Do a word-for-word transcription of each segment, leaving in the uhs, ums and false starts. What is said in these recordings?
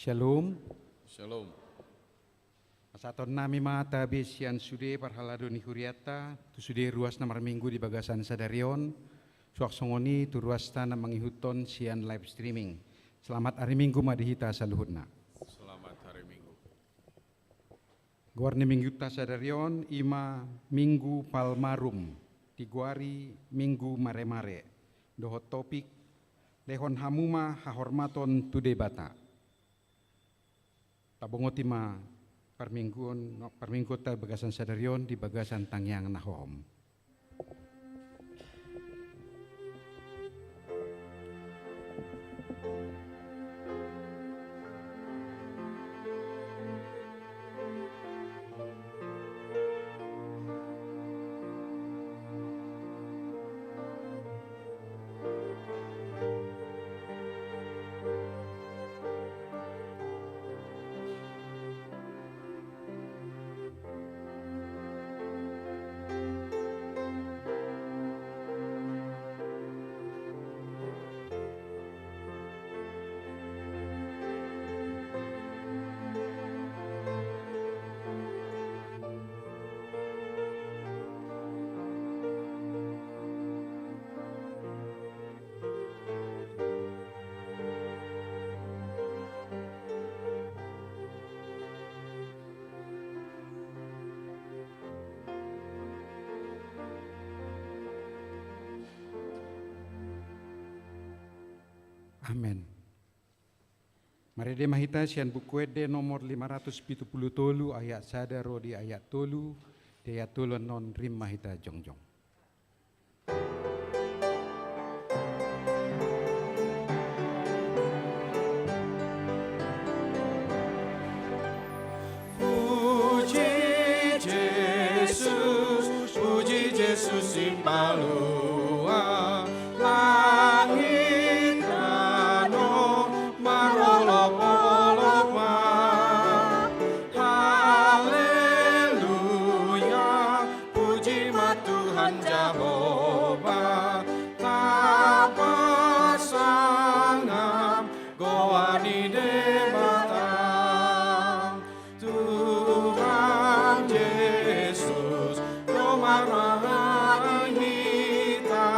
Shalom. Shalom. Pasahaton nami ma tabe sian sude parhalado ni hurianta, tu sude ruas na marminggu di bagasan sadari on, suang songon i tu ruasta na mangihuthon sian live streaming. Selamat hari Minggu ma di hita saluhutna. Selamat hari Minggu. Goar ni mingguta sadari on i ma Minggu Palmarum, digoari Minggu Maremare, dohot topik: Lehon hamu ma hahormaton tu Debata. Tabongoti ma parmingguon, parmingguonta bagasan sadari on di bagasan tangiang na hohom. Amen. Marende ma hita sian Buku Ende nomor lima ratus pitu pulu tolu, ayat sada ro di ayat tolu. Di ayat tolu annon rim ma hita jongjong. Puji Jesus, puji Jesus, si palua langit tano marolopolop ma. Haleluya, puji ma Tuhan Jahowa, tapasangap goar ni Debata. Tuhan Jesus, do marahai hita,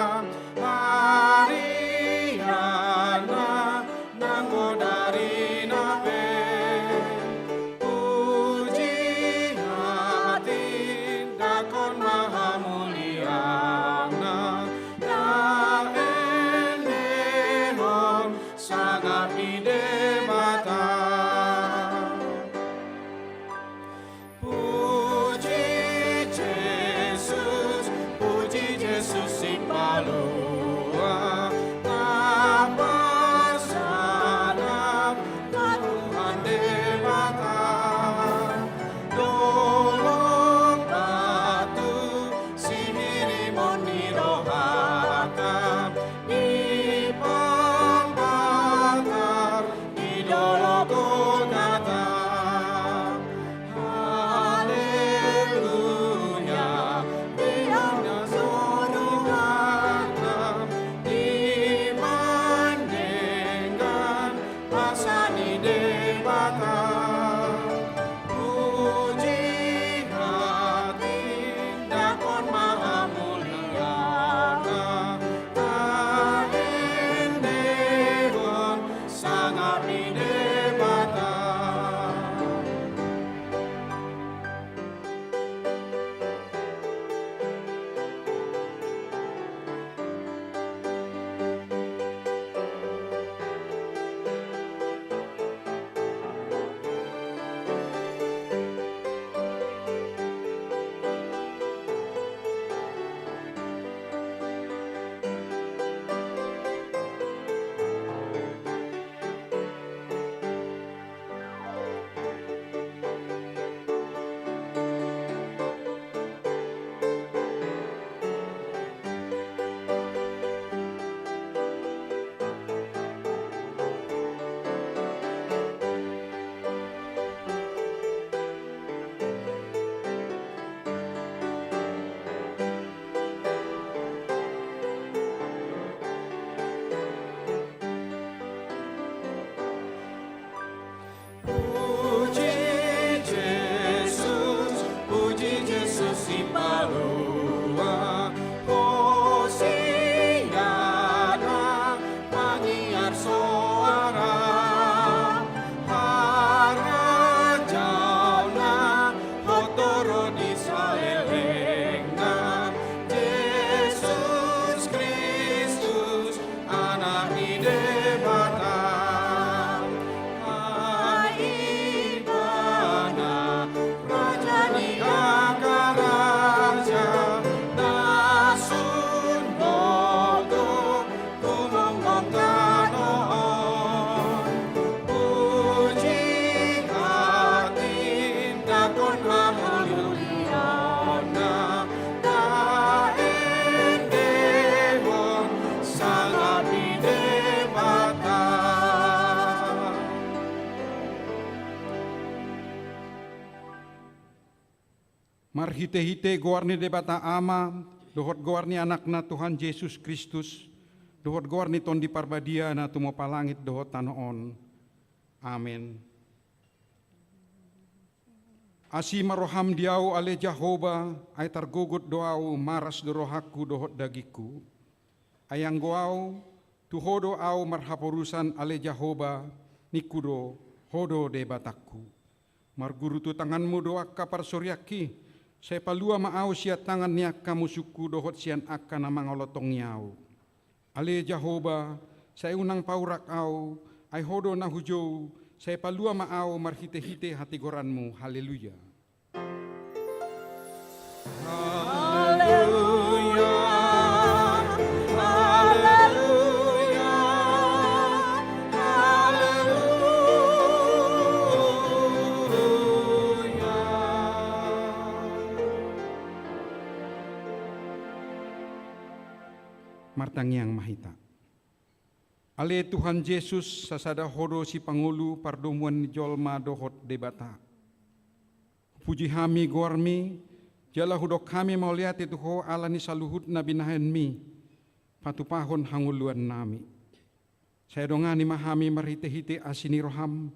Hamuliaonna taendehon sangap ni Debata. Marhitehite goar ni Debata Ama, dohot goar ni Anakna Tuhan Jesus Kristus, dohot goar ni Tondi Parbadia na tumompa langit dohot tano on. Amen. Asi ma roham di ahu ale Jahowa, ai targogot do ahu, maras do rohangku dohot dagingku. Ai anggo ahu, tu Ho do ahu marhaporusan ale Jahowa, ningku do, Ho do Debatangku. Margurutu tanganmu do angka parsorianki, sai palua ma ahu sian tangan ni angka musungku dohot sian angka na mangolotongi ahu. Ale Jahowa, sai unang paurak ahu, ai Ho do na hujou, sai palua ma ahu marhitehite hatigoranmu. Haleluya. Haleluya. Haleluya. Haleluya. Martangiang ma hita. Ale Tuhan Jesus, sasada Ho do sipangolu pardomuan ni jolma dohot Debata. Hupuji hami goarmi, jala hudok hami mauliate tu Ho ala ni saluhut na binahenmi, patupahon hangoluannami. Sai dongani ma hami marhitehite asi ni roham,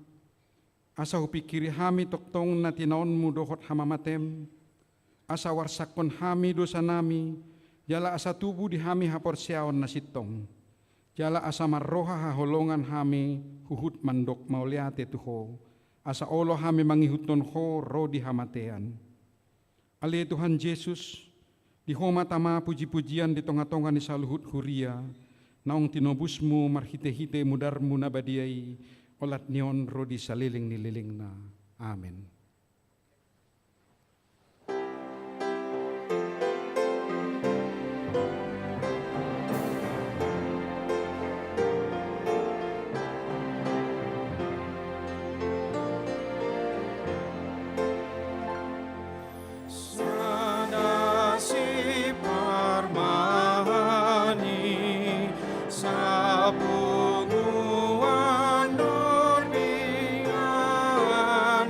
asa hupingkiri hami tongtong na tinaonmu dohot hamamatem, asa uarsakkon hami dosanami, jala asa tubu di hami haporseaon na sintong, jala asa marroha haholongan hami huhut mandok mauliate tu Ho, asa olo hami mangihuthon Ho ro di hamatean. Ale Tuhan Jesus, di Ho ma tama pujipujian di tongatonga ni saluhut huria, naung tinobusmu marhitehite mudarmu na badia i, olat ni on ro di saleleng ni lelengna. Amen. Sada siparmahani sapunguan dorbinganan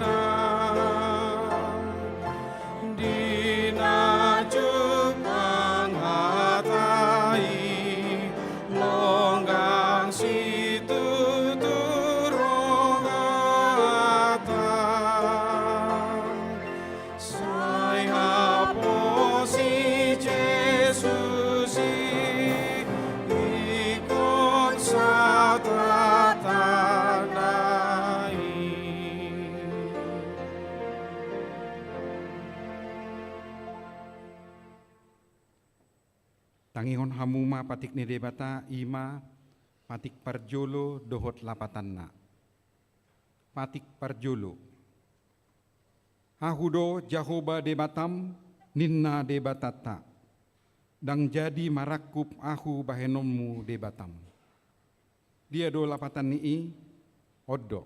di na jumpang hata i longgang situtu rohanta. Sai haposi Jesus i ingkon satatana i. Tangihon hamu ma patik ni Debata, i ma patik parjolo dohot lapatanna. Patik parjolo. Ahu do Jahowa Debatam, ninna Debatanta. Ndang jadi marangkup ahu bahenonmu Debatam. Dia do lapatan ni i? On do.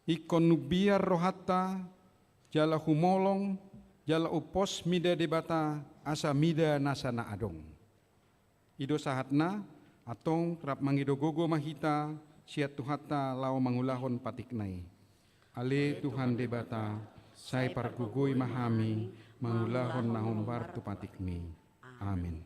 Ingkon umbiar rohanta, jala humolong, jala umpos mida Debata, asa mida nasa na adong. I do sahatna, antong rap mangido gogo ma hita sian Tuhanta laho mangulahon patikna i. Ale Tuhan Debata, sai pargogoi ma hami mangulahon na hombar tu patikmi. Amen.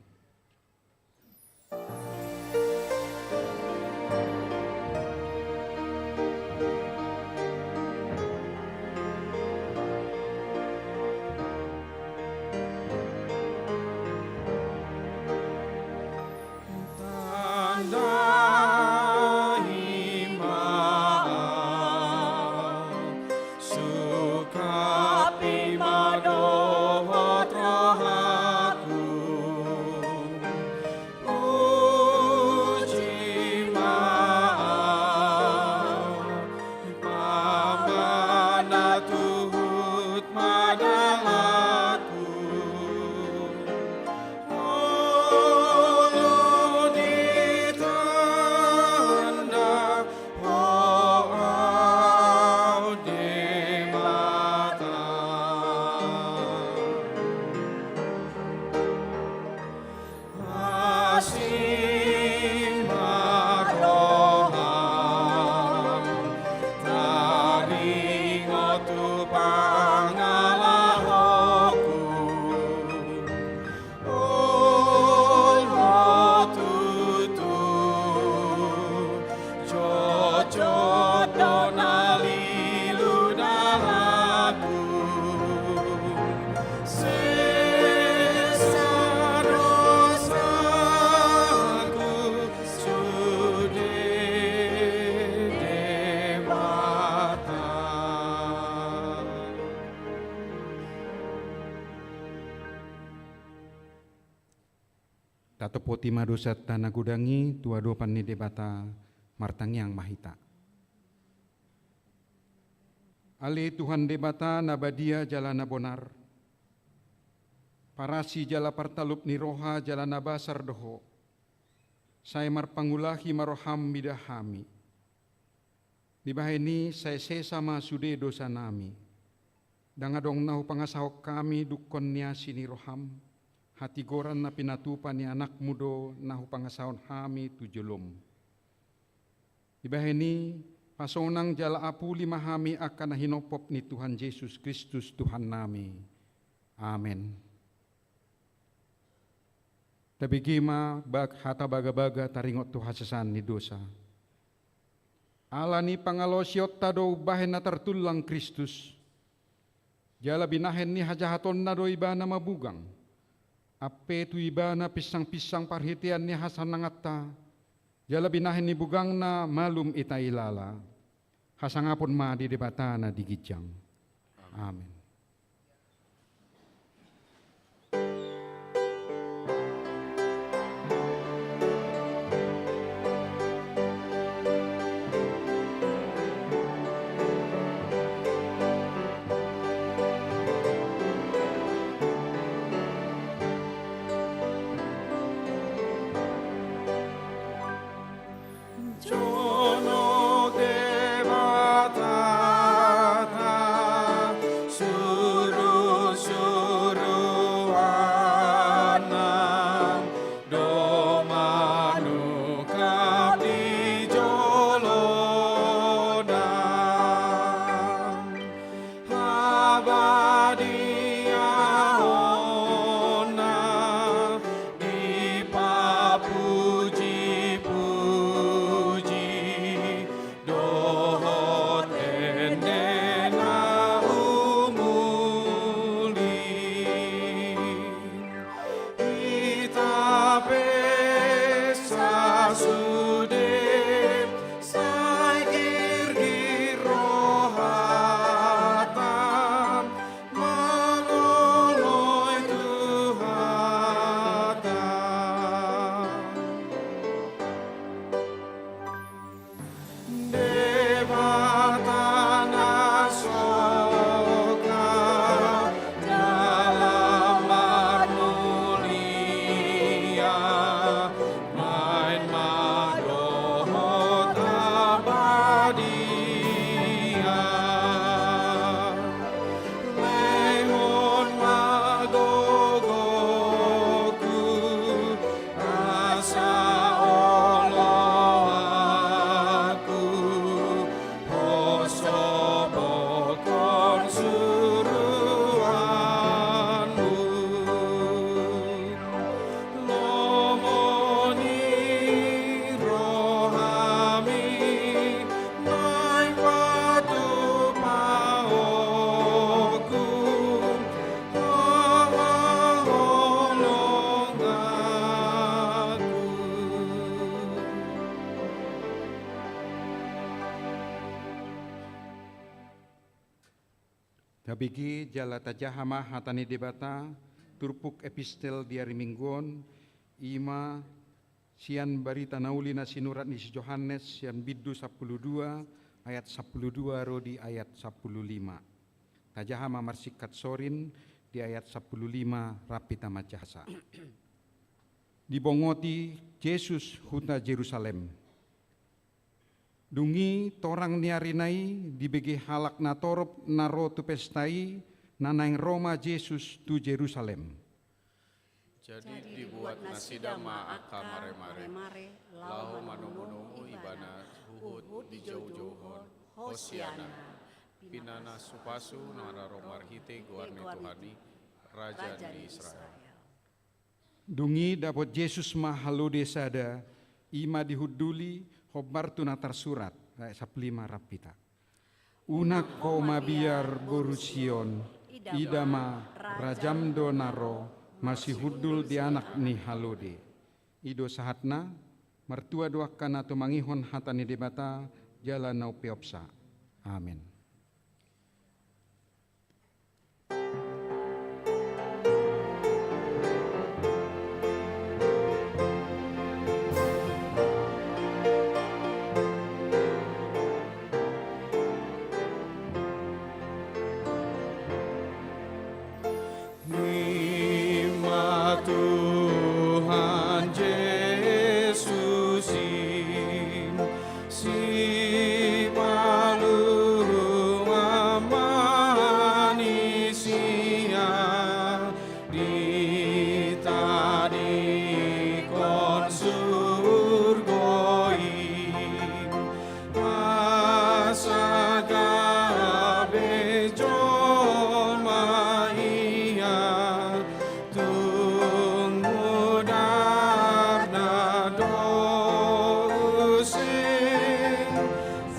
Tandai ma, sungkapi ma dohot rohangku. Uji ma au, pamanat huhut ma dalanku. Olo ditanda Ho au Debata. Pangalahoku, olo tutu, jotjot do na lilu dalanku, sesa dosaku sude Debata. Tatopoti ma dosanta na godang i tu adopan ni Debata. Martangiang ma hita. Ale Tuhan Debata na badia jala na bonar, parasi jala partalup ni roha jala na basar do Ho. Sai marpangulahi ma roham mida hami. Dibahen i sai sesa ma sude dosanami. Ndang adong na hupangasahon hami dungkon ni asi ni roham, hatigoran na pinatupa ni anakmu do na hupangasahon hami tu jolom. Dibahen i, pasonang jala apuli ma hami angka na hinophop ni Tuhan Jesus Kristus Tuhannami. Amen. Tabege ma bag-, hata bagabaga taringot tu hasesaan ni dosa. Ala ni pangalaosionta do umbahen na tartullang Kristus. Jala binahen ni hajahatonna do ibana mabugang. Ampe tu ibana pinsangpinsang parhitean ni hasonanganta. Jala binahen ni bugangna malum hita dilala. Hasangapon ma di Debata na di ginjang. Amen. Jonok Debata, surusuruanna do manungkap di jolona. Habadiaonna dipapujipuji, dohot ende na umuli. Hita pe sasude sai girgir rohanta mangoloi Tuhanta. Debata na songkap dalam marmulia, main ma dohot habadia. Lehon ma gogoku, asa oloanku, hosobokhon suruanmu. Lomo ni rohami, naeng patupaonku hahaholonganku. Tabege jala tajaha ma hata ni Debata, turpuk epistel di ari Minggu on, i ma sian Barita Na Uli na sinurat ni si Johannes, sian bindu sampulu dua, ayat sampulu dua ro di ayat sampulu lima. Tajaha ma marsingkat sorin di ayat sampulu lima, rap hita manjahasa. Dibongoti Jesus huta Jerusalem. Dung i torang ni arina i dibege halak natorop na ro tu pesta i, na naeng ro ma Jesus tu Jerusalem. Jadi dibuat nasida ma angka maremare, laho manomunomu Ibana huhut dijoujouhon, Hosiana. Pinasu-pasu na ro marhite goar ni Tuhan i, Raja ni Israel. Dung i dapot Jesus ma halode sada, i ma dihunduli hombar tu na tarsurat, ayat sampulu lima rap hita. Unang ho mabiar boru Sion, ida ma, rajam do na ro, masihundul di anak ni halode. I do sahatna. Martua do angka na tumangihon hata ni Debata jala na umpeopsa. Amen. I ma Tuhan Jesus i, sipaluhon manisia, ditadingkon surgo i. Asa gabe jolma ia, tung mudarna do use,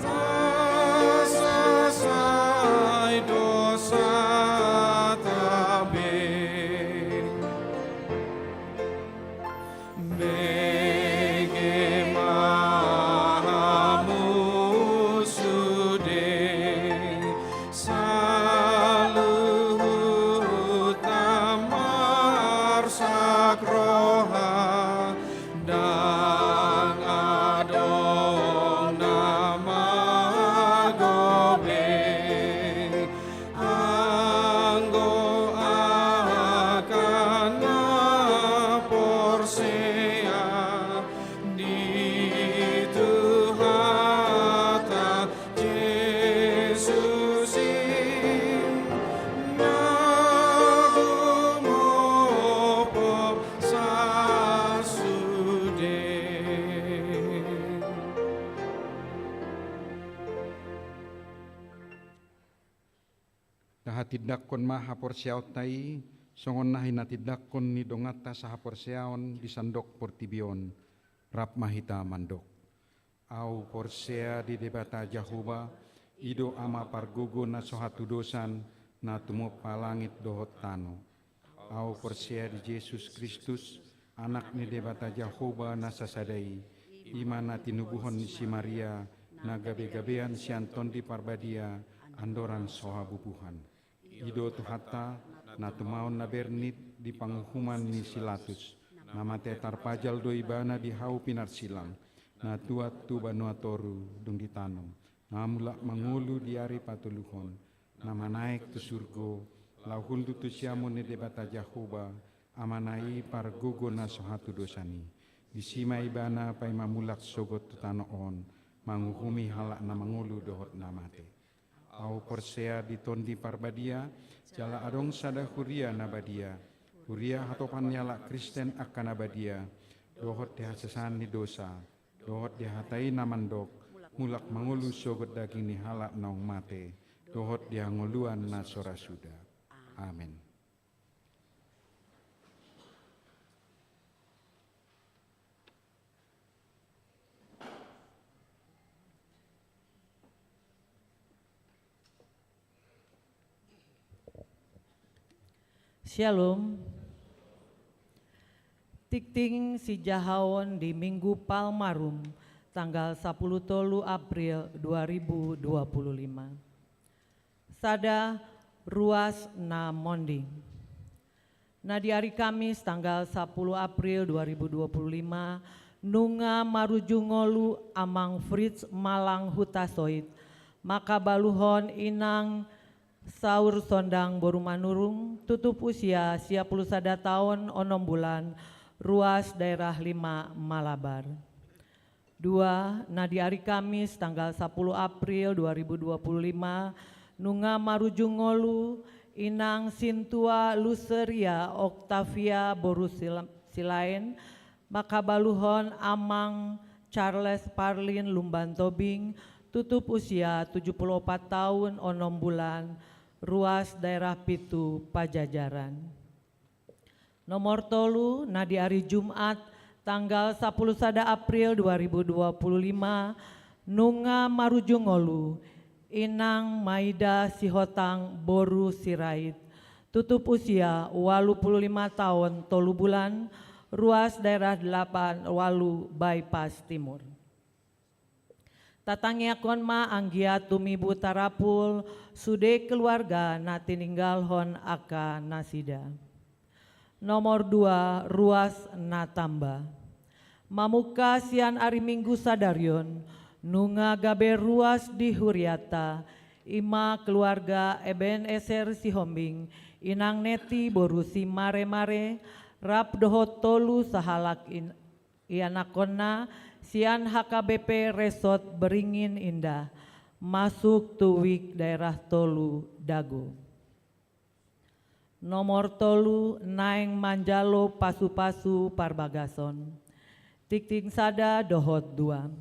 asa sai dosata be. Bege ma hamu sude, saluhutna marsak roha, ndang adong na magobe. Anggo angka na porsea di Tuhanta Jesus i, na humopop sasude. Tahatindangkon ma haporseaonta i, songon na hinatindangkon ni donganta sahaporseaon di sandok portibi on, rap ma hita mandok. Ahu porsea di Debata Jahowa, i do Ama pargogo na so hatudosan, na tumompa langit dohot tano. Ahu porsea di Jesus Kristus, Anak ni Debata Jahowa na sasada i, i ma na tinubuhon ni si Maria, na gabegabean sian Tondi Parbadia, andorang so habubuhan. I do Tuhanta, na tumaon na bernit di panguhuman ni si Latus, na mate tarpajal do ibana di hau pinarsilang, na tuat tu banua toru dung ditanom, na mulak mangolu di ari patoluhon, na manaek tu surgo, laho hundul tu siamun ni Debata Jahowa, Amana i pargogo na so hatudosan i. Disi ma ibana paima mulak sogot tu tano on, manguhumi halak na mangolu dohot na mate. Ahu porsea di Tondi Parbadia, jala adong sada huria na badia, huria hatopan ni halak Kristen angka na badia, dohot di hasesaan ni dosa, dohot di hata i na mandok, mulak mangolu sogot daging ni halak naung mate, dohot di hangoluan na so ra suda. Amen. Syalom. Tingting sijahaon di Minggu Palmarum, tanggal sapuluh tolu April dua ribu dua puluh lima. Sada, ruas na monding. Na di ari Kamis tanggal sapuluh April dua ribu dua puluh lima, nunga marujung ngolu Amang Fritz Malang Hutasoit, makabaluhon Inang Saur Sondang boru Manurung, tutup usia sia puluh sada taon onom bulan, ruas daerah lima Malabar. Dua, na di ari Kamis tanggal sapuluh April dua ribu dua puluh lima, nunga marujung ngolu Inang Sintua Luseria Octavia boru Sil-, Silaen, makabaluhon Amang Charles Parlin Lumban Tobing, Tutup usia tujuh puluh opat taon onom bulan, ruas daerah pitu Pajajaran. Nomor tolu, na di ari Jumat, tanggal sapuluh sada April dua ribu dua puluh lima, nunga marujung ngolu, Inang Maida Sihotang boru Sirait, tutup usia ualu pulu lima taon tolu bulan, ruas daerah delapan walu Bypass Timur. Tatangiangkon ma anggiat tumibu tarapul sude keluarga na tininggalhon angka nasida. Nomor dua, ruas na tamba. Mamungka sian ari Minggu sadari on, nunga gabe ruas di huriata, i ma keluarga Ebenezer Sihombing, Inang Neti boru Simaremare, rap dohot tolu sahalak in-, ianakhonna, sian H K B P Resort Beringin Indah, masuk tu WIK daerah tolu Dago. Nomor tolu, naeng manjalo pasu-pasu parbagason. Tingting sada dohot dua.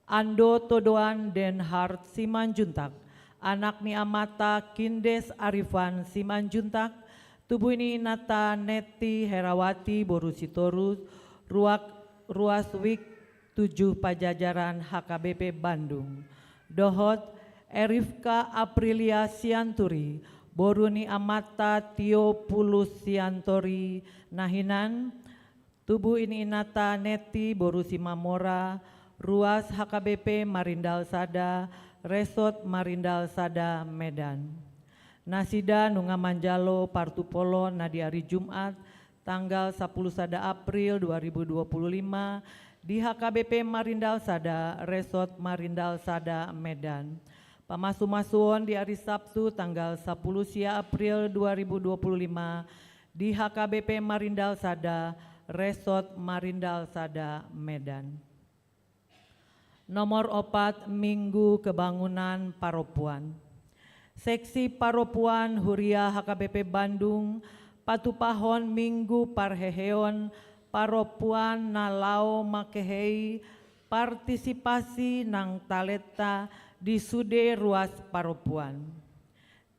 Ando Todoan Denhard Simanjuntak, anak ni amanta Kindes Arifan Simanjuntak, tubu ni inanta Neti Herawati boru Sitorus, ruak-, ruas WIK tujuh Pajajaran H K B P Bandung. Dohot Erifka Aprilia Sianturi, boru ni amanta Tio Pulus Sianturi na hinan, tubu ni inanta Neti boru Simamora, ruas H K B P Marindal Sada, Resort Marindal Sada, Medan. Nasida nunga manjalo partupolon na di ari Jumat, tanggal sapuluh sada April dua ribu dua puluh lima, di H K B P Marindal Sada, Resort Marindal Sada, Medan. Pamasu-masuon di ari Sabtu, tanggal sapuluh sia April dua ribu dua puluh lima, di H K B P Marindal Sada, Resort Marindal Sada, Medan. Nomor opat, Minggu Kebangunan Parompuan. Seksi Parompuan Huria H K B P Bandung patupahon Minggu Parheheon Parompuan na laho mangkehei partisipasi nang talenta di sude ruas parompuan.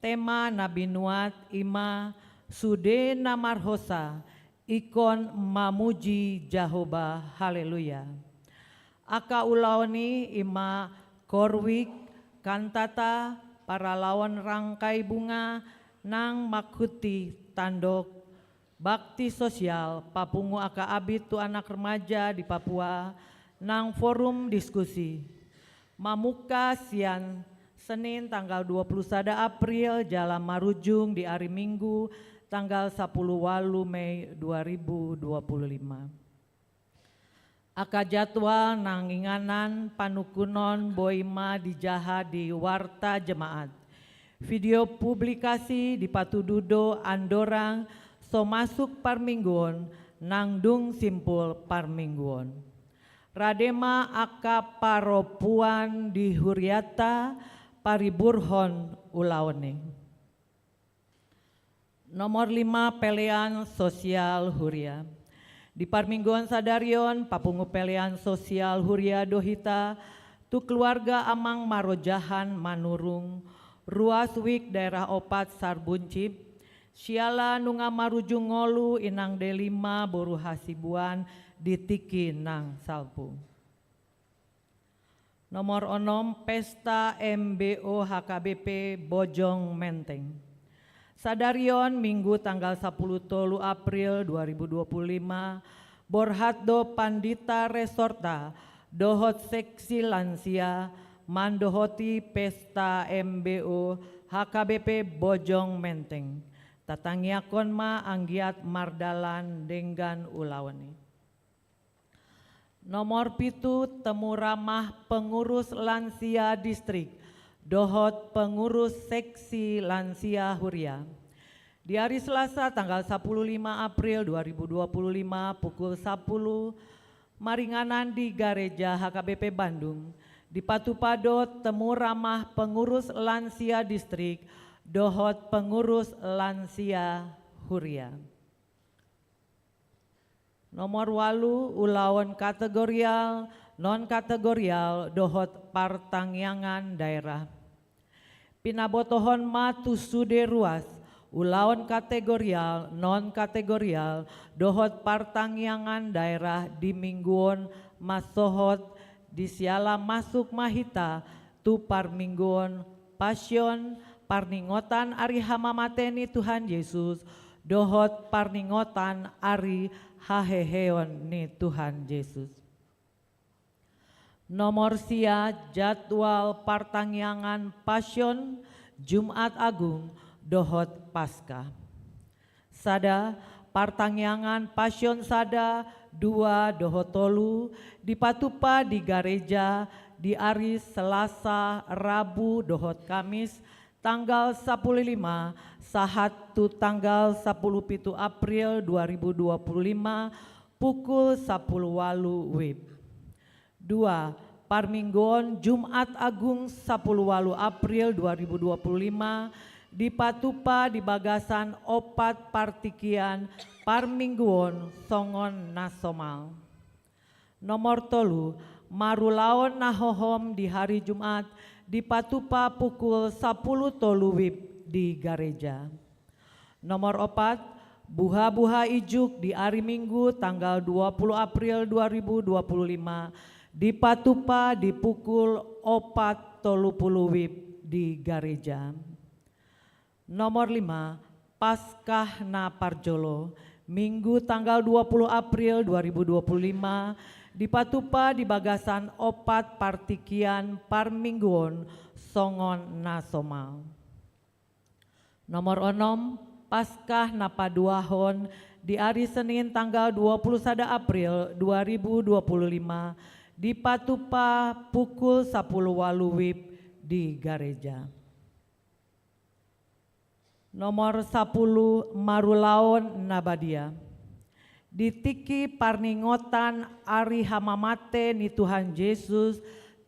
Tema na binuat i ma sude na marhosa ingkon mamuji Jahowa. Haleluya. Angka ulaon i i ma korwik, kantata, paralaon rangkai bunga, nang manghuti tandok, bakti sosial, papungu angka abit tu anak remaja di Papua, nang forum diskusi. Mamungka sian Senin tanggal dua puluh sada April jala marujung di ari Minggu tanggal sapuluh walu Mei dua ribu dua puluh lima. Angka jadwal nang inganan panungkunon boi ma dijaha di warta jemaat. Video publikasi dipatudu do andorang so masuk parmingguon nang dung simpul parmingguon. Rade ma angka parompuan di hurianta pariburhon ulaon i. Nomor lima, pelean sosial huria. Di parmingguon sadari on, papungu pelean sosial huria do hita tu keluarga amang marojahan Manurung, ruas wik daerah opat Sarbuncit, siala nunga marujung ngolu inang Delima boru Hasibuan di tingki nang salpu. Nomor onom, pesta M B O H K B P Bojong Menteng. Sadari on Minggu tanggal sapuluh tolu April dua ribu dua puluh lima, borhat do pandita resorta dohot seksi lansia mandohoti pesta M B O H K B P Bojong Menteng. Tatangiangkon ma anggiat mardalan denggan ulaon i. Nomor pitu, temu ramah pengurus lansia distrik dohot pengurus seksi lansia huria. Di ari Selasa tanggal sapuluh lima April dua ribu dua puluh lima pukul sapuluh, maringanan di Gareja H K B P Bandung, dipatupa do temu ramah pengurus lansia distrik dohot pengurus lansia huria. Nomor walu, ulaon kategorial non kategorial dohot partangiangan daerah. Pinabotohon ma tu sude ruas ulaon kategorial, non kategorial dohot partangiangan daerah di minggu on mansohot. Di siala masuk ma hita tu parmingguon Pasion, parningotan ari hamamate ni Tuhan Jesus, dohot parningotan ari haheheon ni Tuhan Jesus. Nomor sia, jadwal partangiangan Pasion, Jumat Agung, dohot Paskah. Sada, partangiangan Pasion sada, dua, dohot tolu, dipatupa di gareja di ari Selasa, Rabu, dohot Kamis, tanggal sapuluh lima sahat tu tanggal sapuluh pitu April dua ribu dua puluh lima, pukul sapuluh walu wib. Dua, parmingguon Jumat Agung sapuluh walu April dua ribu dua puluh lima, dipatupa di bagasan opat partingkian parmingguon songon na somal. Nomor tolu, marulaon na hohom di hari Jumat, dipatupa pukul sapuluh tolu wib di gareja. Nomor opat, buha-buha ijuk di ari Minggu tanggal dua puluh April dua ribu dua puluh lima, dipatupa di pukul opat tolu puluh wib di gareja. Nomor lima, Paskah na parjolo, Minggu tanggal dua puluh April dua ribu dua puluh lima, dipatupa di bagasan opat partingkian parmingguon songon na somal. Nomor onom, Paskah na paduahon di ari Senin tanggal dua puluh sada April dua ribu dua puluh lima, dipatupa pukul sapuluh walu wib di gareja. Nomor sapuluh, marulaon na badia. Di tingki parningotan ari hamamate ni Tuhan Jesus,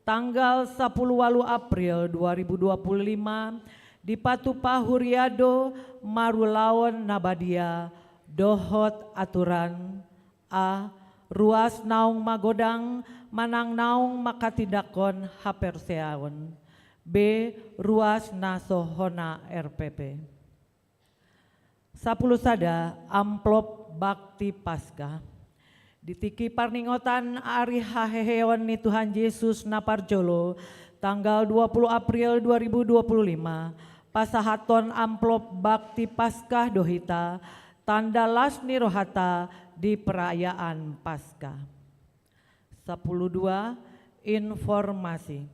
tanggal sapuluh walu April dua ribu dua puluh lima, dipatupa huria do marulaon na badia dohot aturan: A, ruas naung magodang manang naung manghatindanghon haporseaon. B, ruas na so hona R P P. Sapuluh sada, amplop bakti Paskah. Di tingki parningotan ari haheheon ni Tuhan Jesus na parjolo, tanggal dua puluh April dua ribu dua puluh lima, pasahathon amplop bakti Paskah do hita, tanda las ni rohanta di perayaan Paskah. Sapuluh dua, informasi.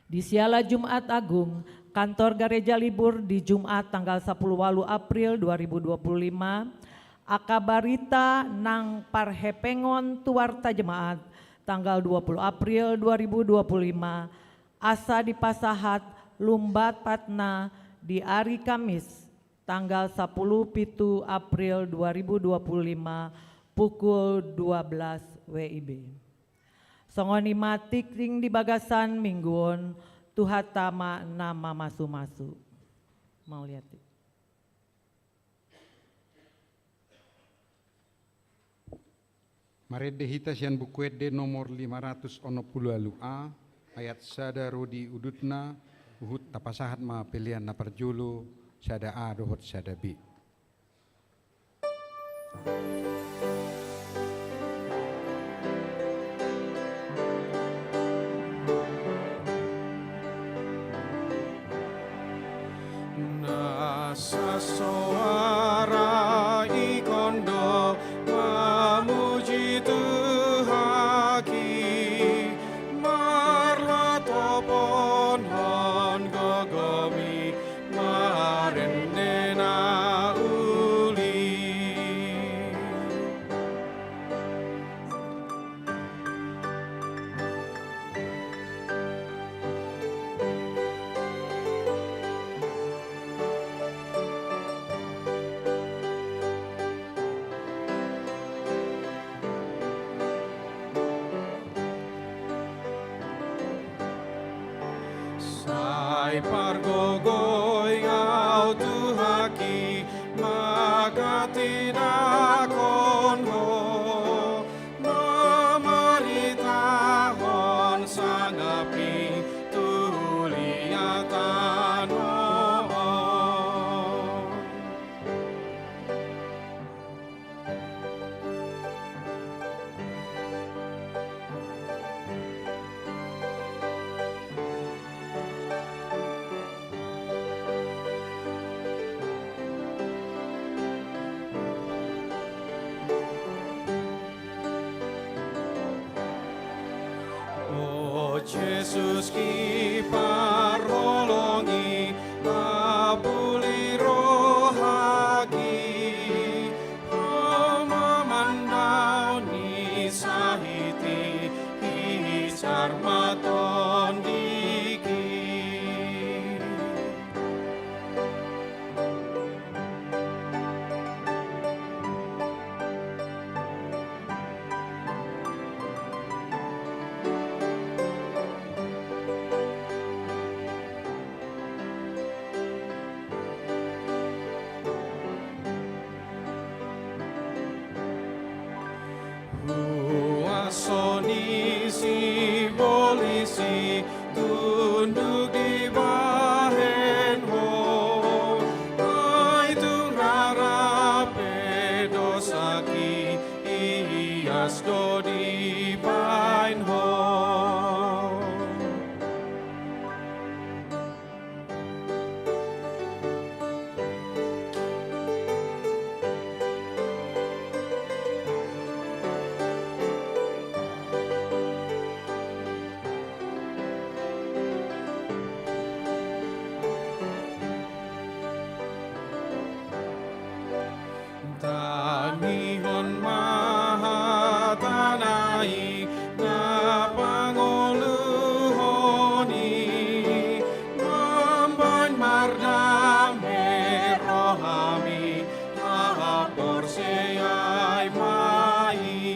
Di siala Jumat Agung, kantor gareja libur di Jumat tanggal sapuluh walu April dua ribu dua puluh lima, angka barita nang parhepengon tu warta jemaat tanggal dua puluh April dua ribu dua puluh lima, asa dipasahat lumbatpatna di ari Kamis, tanggal sapuluh pitu April dua ribu dua puluh lima, pukul dua belas W I B. Songon i ma tingting di bagasan minggu on, Tuhanta ma na mamasumasu. Mauliate. Marende hita sian Buku Ende nomor lima ratus onom pulu ualu A, ayat sada ro di udutna, huhut tapasahat ma pelean na parjolo, sada A dohot sada B. Nasa soara ingkon do mamuji Tuhaki, marlatophon gogomi, marende na uli. Diparholongi na puli rohaki, mamandao ni sahit i, ijar ma tondingki. Huaso ni sibolis i tunduk dibahen Ho, ai tung rara pe dosaki, ias do dibahen Ho. Tangihon ma hatana i na pangoluhon i, mambahen mardame rohami, haporseai ma i.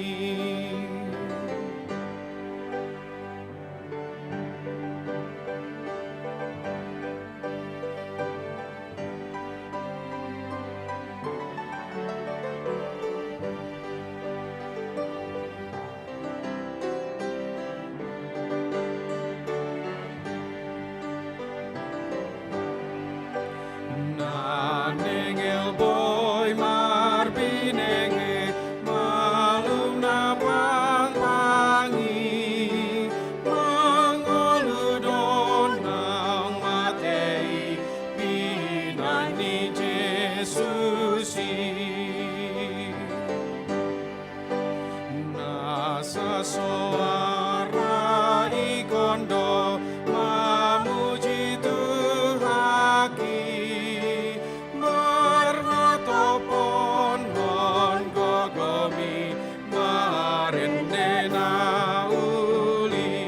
Na nengel boi marbinege, malum na pangpang i, mangolu do naung mate i, pinahan ni Jesus i. Nasa so arahikon do mamuji Tuhanki, marhatopot gogomi marende na uli.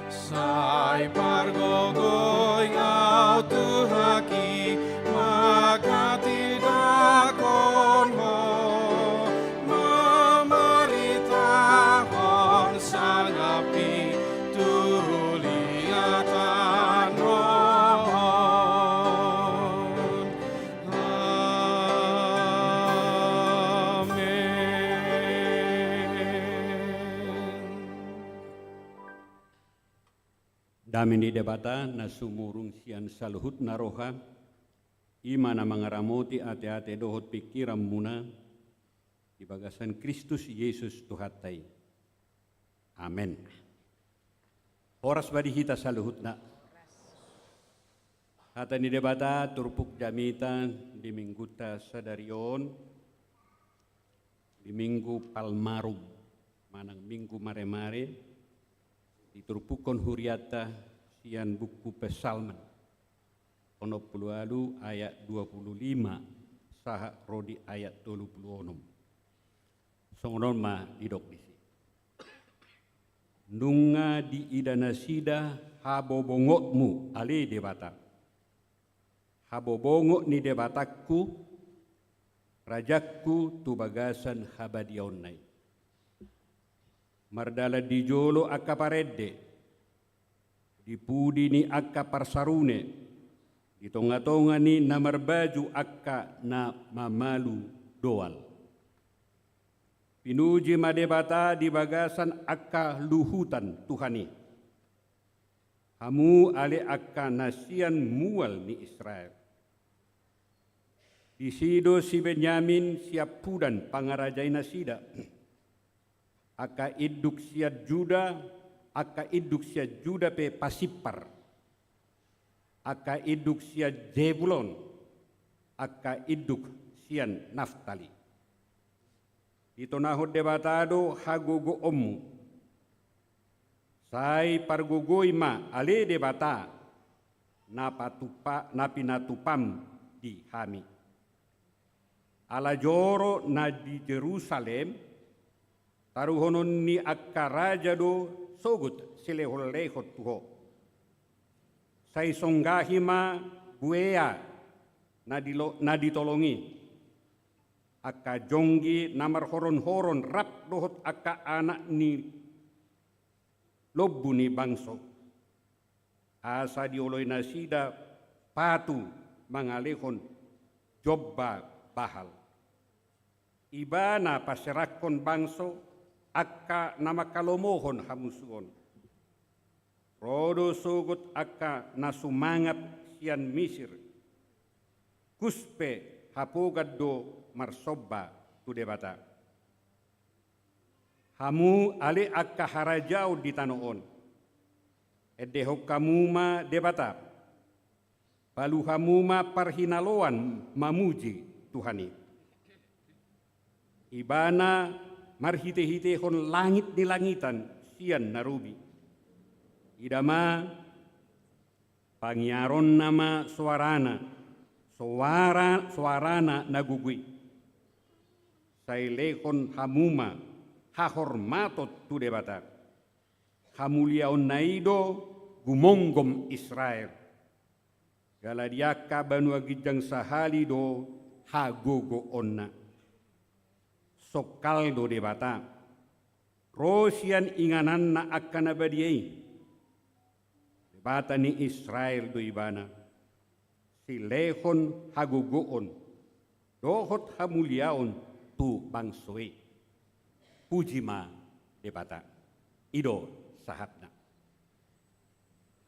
Sai pargogoi ahu Tuhanki, manghatindanghon Ho, mamaritahon sangap i tu liatan on. Amen. Dame ni Debata na sumurung sian saluhutna roha, i ma na mangaramoti ateate dohot pingkiranmuna di bagasan Kristus Jesus Tuhanta i. Amen. Horas ma di hita saluhutna. Hata ni Debata turpuk jamita di minggunta sadari on, di Minggu Palmarum, manang Minggu Maremare, diturpukhon hurianta sian buku Psalmen onom pulu ualu ayat dua pulu lima sahat ro di ayat tolu pulu onom. Songon on ma didok disi. Nunga diida nasida habobongotmu, ale Debata. Habobongot ni Debatangku, Rajangku tu bagasan habadiaonna i. Mardalan di jolo angka parende, di pudi ni angka parsarune, di tongatonga ni na marbaju angka na mamalu doal. Pinuji ma Debata di bagasan angka luhutan Tuhan i. Hamu ale angka na sian mual ni Israel. Disi do si Benyamin siampudan pangarajai nasida. Angka induk sian Juda, angka induk sian Juda pe pasimpar. Angka induk sian Zebulon, angka induk sian Naftali. Ditonahon Debata do hagogoonmu. Sai pargogoi ma ale Debata na patupa, na pinatupam di hami. Ala joro na di Jerusalem, taruhonon ni angka raja do sogot silehonlehon tu Ho. Sai songgahi ma buea na dilo-, na ditolong i, angka jonggi na marhoronhoron rap dohot angka anak ni lombu ni bangso, asa dioloi nasida patu mangalehon jomba Baal. Ibana panserakhon bangso angka na manghalomohon hamusuon. Ro do sogot angka na sumangap sian Misir. Kus pe hapogan do marsomba tu Debata. Hamu ale angka harajaon di tano on, endehon hamu ma Debata, palu hamu ma parhinaloan mamuji Tuhan i. Ibana marhitehitehon langit ni langitan sian na robi. Ida ma, pangiaronna ma soarana, soara, soarana na gogo i. Sai lehon hamu ma hahormaton tu Debata. Hamuliaonna i do gumomgom Israel. Jala di angka banua ginjang sahali do hagogoonna. Songkal do Debata, ro sian ingananna angka na badia i. Debata ni Israel do Ibana. Silehon hagogoon dohot hamuliaon tu bangso i. Puji ma Debata. I do sahatna.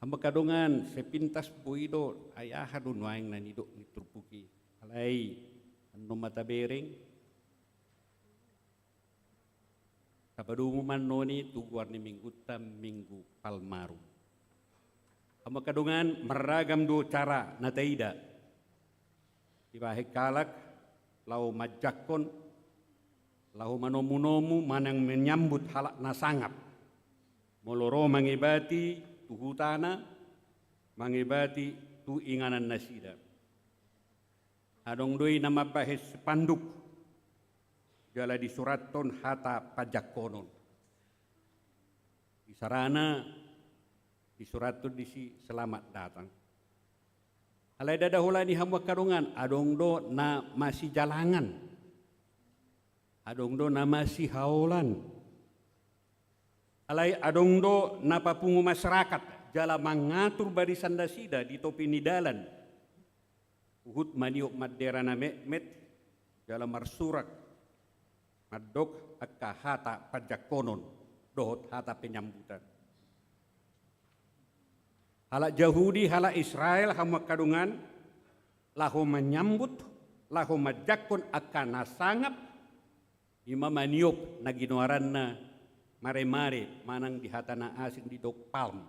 Hamu angka dongan, sepintas boi do, ai aha do nuaeng na nidok ni turpuk i. Alai annon ma tabereng. Tapadomu ma annon i tu goar ni minggunta, Minggu Palmarum. Hamu angka dongan, marragam do cara na taida. Dibahen halak laho manjangkon, laho manomunomu manang manyambut halak na sangap. Molo ro mangebati tu hutana, mangebati tu inganan nasida. Adong do i na mambahen spanduk, jala disurathon hata panjangkonon. Isarana disurathon disi selamat datang. Alai ndada holan i hamu angka dongan, adong do na masijalangan. Adong do na masihaolan. Alai adong do na papungu masyarakat, jala mangatur barisan nasida di topi ni dalan. Huhut maniop mandera na metmet, jala marsurak, mandok angka hata panjangkonon, dohot hata penyambutan. Halak Jahudi, halak Israel, hamu angka dongan, laho manyambut, laho manjangkon angka na sangap, i ma maniop na ginoaranna maremare, manang di hata na asing didok palm.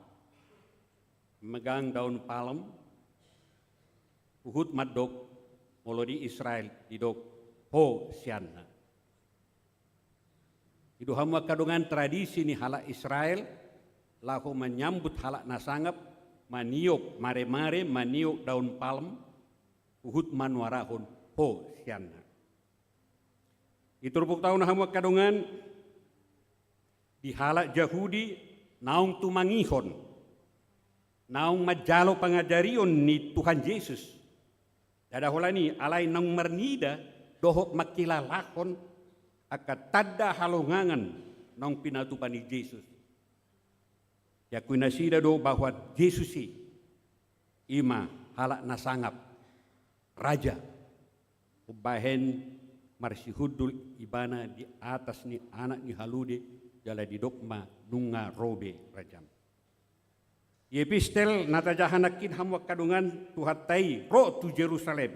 Megang daun palm, huhut mandok, molo di Israel didok, Hosianna. I do hamu angka dongan tradisi ni halak Israel, laho manyambut halak na sangap, maniop, maremare, maniop daun palm, huhut manuarahon Hosianna. Di turpukta on hamu angka dongan, di halak Jahudi naung tumangihon, naung manjalo pangajarion ni Tuhan Jesus. Ndada holan i, alai naung marnida dohot mangkilalahon angka tanda halongangan naung pinatupa ni Jesus. Diakui nasida do bahwa Jesus i, i ma halak na sangap, raja. Umbahen marsihundul ibana di atas ni anak ni halude, jala didok ma, nunga ro be rajam. Di epistel na tajaha nangkin hamu angka dongan, Tuhanta i ro tu Jerusalem.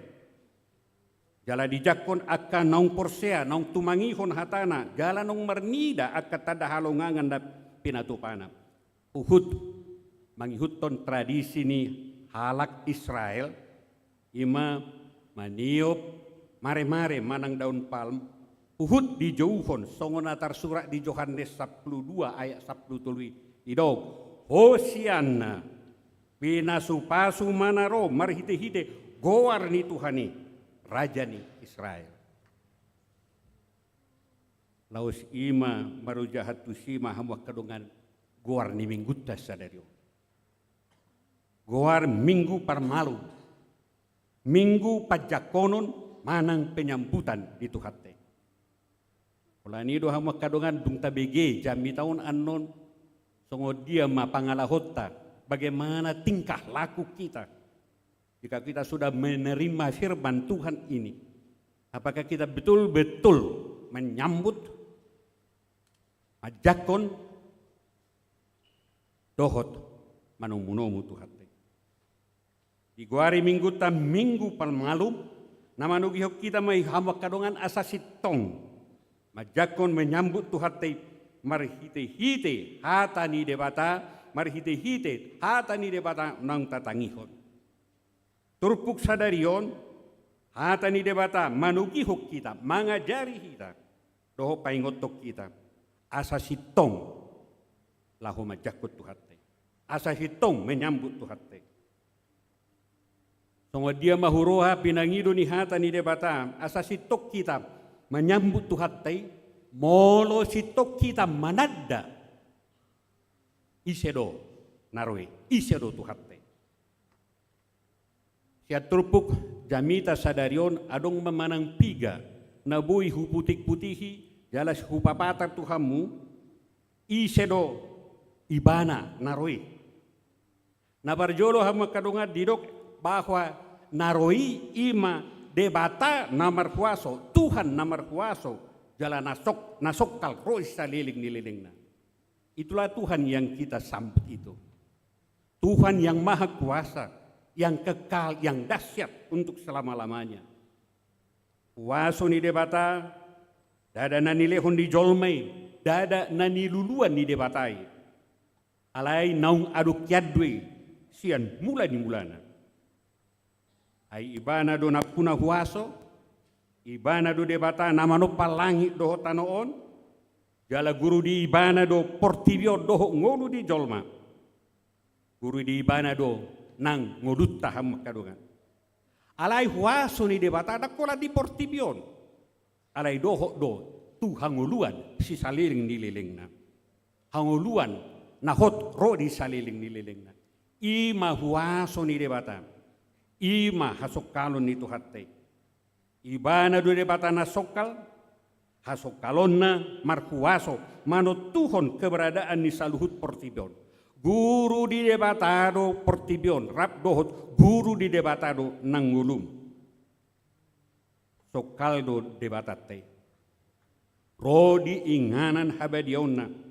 Jala dijangkon angka naung porsea, naung tumangihon hatana, jala naung marnida angka tanda halongangan na pinatupana. Huhut mangihuthon tradisi ni halak Israel, i ma maniop maremare manang daun palm, huhut dijouhon songon na tarsurat di Johannes sampulu dua ayat sampulu tolu i, Didok, Hosianna, pinasupasu ma na ro marhitehite goar ni Tuhan i, Raja ni Israel. Laos i ma marujahan tusi ma hamu angka dongan goar ni minggunta sadari on. Goar Minggu Parmalum, Minggu panjangkonon manang penyambutan di Tuhanta i. Holan i do hamu angka dongan dung tabege jamita on annon, songon dia ma pangalahonta, bagaimana tingkah laku kita jika kita sudah menerima firman Tuhan ini. Apakah kita betul-betul menyambut, manjangkon, dohot manomunomu Tuhanta i. Digoari minggunta Minggu Parmalum, na manogihon hita ma i hamu angka dongan asa sintong manjangkon, menyambut Tuhanta i marhitehite hata ni Debata, marhitehite hata ni Debata naung tatangihon. Turpuk sadari on, hata ni Debata manogihon hita, mangajari hita, dohot paingothon hita asa sintong laho manjangkon Tuhanta i, asa sintong menyambut Tuhanta i. Songon dia ma huroha pinangido ni hata ni Debata asa sintong hita menyambut Tuhanta i, molo sintong hita mananda ise do na ro i, ise do Tuhanta i. Sian turpuk jamita sadari on adong ma manang piga na boi huputikputihi jala hupapatar tu hamu, ise do Ibana na ro i. Na parjolo hamu angka dongan didok bahwa na ro i i ma Debata na marhuaso, Tuhan na marhuaso, jala na song-, na songkal ro di saleleng ni lelengna. Itulah Tuhan yang kita sambut itu. Tuhan yang maha kuasa, yang kekal, yang dahsyat untuk selama-lamanya. Huaso ni Debata, ndada na nilehon ni jolma i, ndada na niluluan ni Debata i. Alai naung adong hian do i sian mula ni mulana. Ai Ibana do nampuna huaso, Ibana do Debata na manompa langit dohot tano on, jala guru di Ibana do portibi on dohot ngolu ni jolma. Guru di Ibana do nang ngolunta hamu angka dongan. Alai huaso ni Debata ndang holan di portibi on. Alai dohot do tu hangoluan sisaleleng ni lelengna. Hangoluan na hot ro di saleleng ni lelengna. I ma huaso ni Debata. I ma hasongkalon ni Tuhanta i. Ibana do Debata na songkal, hasongkalonna marhuaso manontuhon keberadaan ni saluhut portibi on. Guru di Debata do portibi on, rap dohot guru di Debata do nang ngolum. Songkal do Debatanta i. Ro di inganan habadiaonna.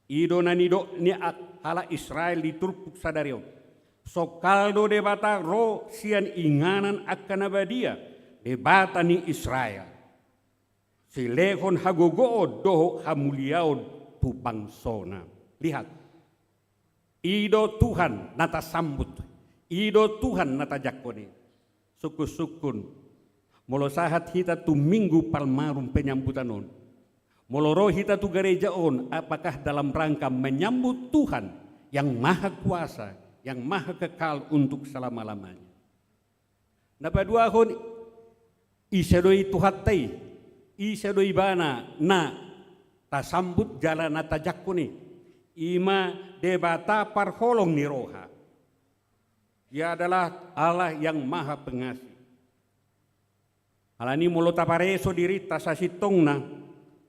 I do na nidok ni a-, halak Israel di turpuk sadari on. Songkal do Debata ro sian inganan angka na badia, Debata ni Israel. Silehon hagogoon dohot hamuliaon tu bangsona. Lihat. I do Tuhan na tasambut, i do Tuhan na tajangkon i. Sungkun-sungkun, molo sahat hita tu Minggu Palmarum penyambutan on, molo ro hita tu gareja on, apakah dalam rangka menyambut Tuhan yang maha kuasa, yang maha kekal untuk selama-lamanya? Na paduahon, ise do i Tuhanta i, ise do Ibana na tasambut jala na tajangkon i? I ma Debata parholong ni roha. Dia adalah Allah yang maha pengasih. Alani molo tapareso dirinta sasintongna,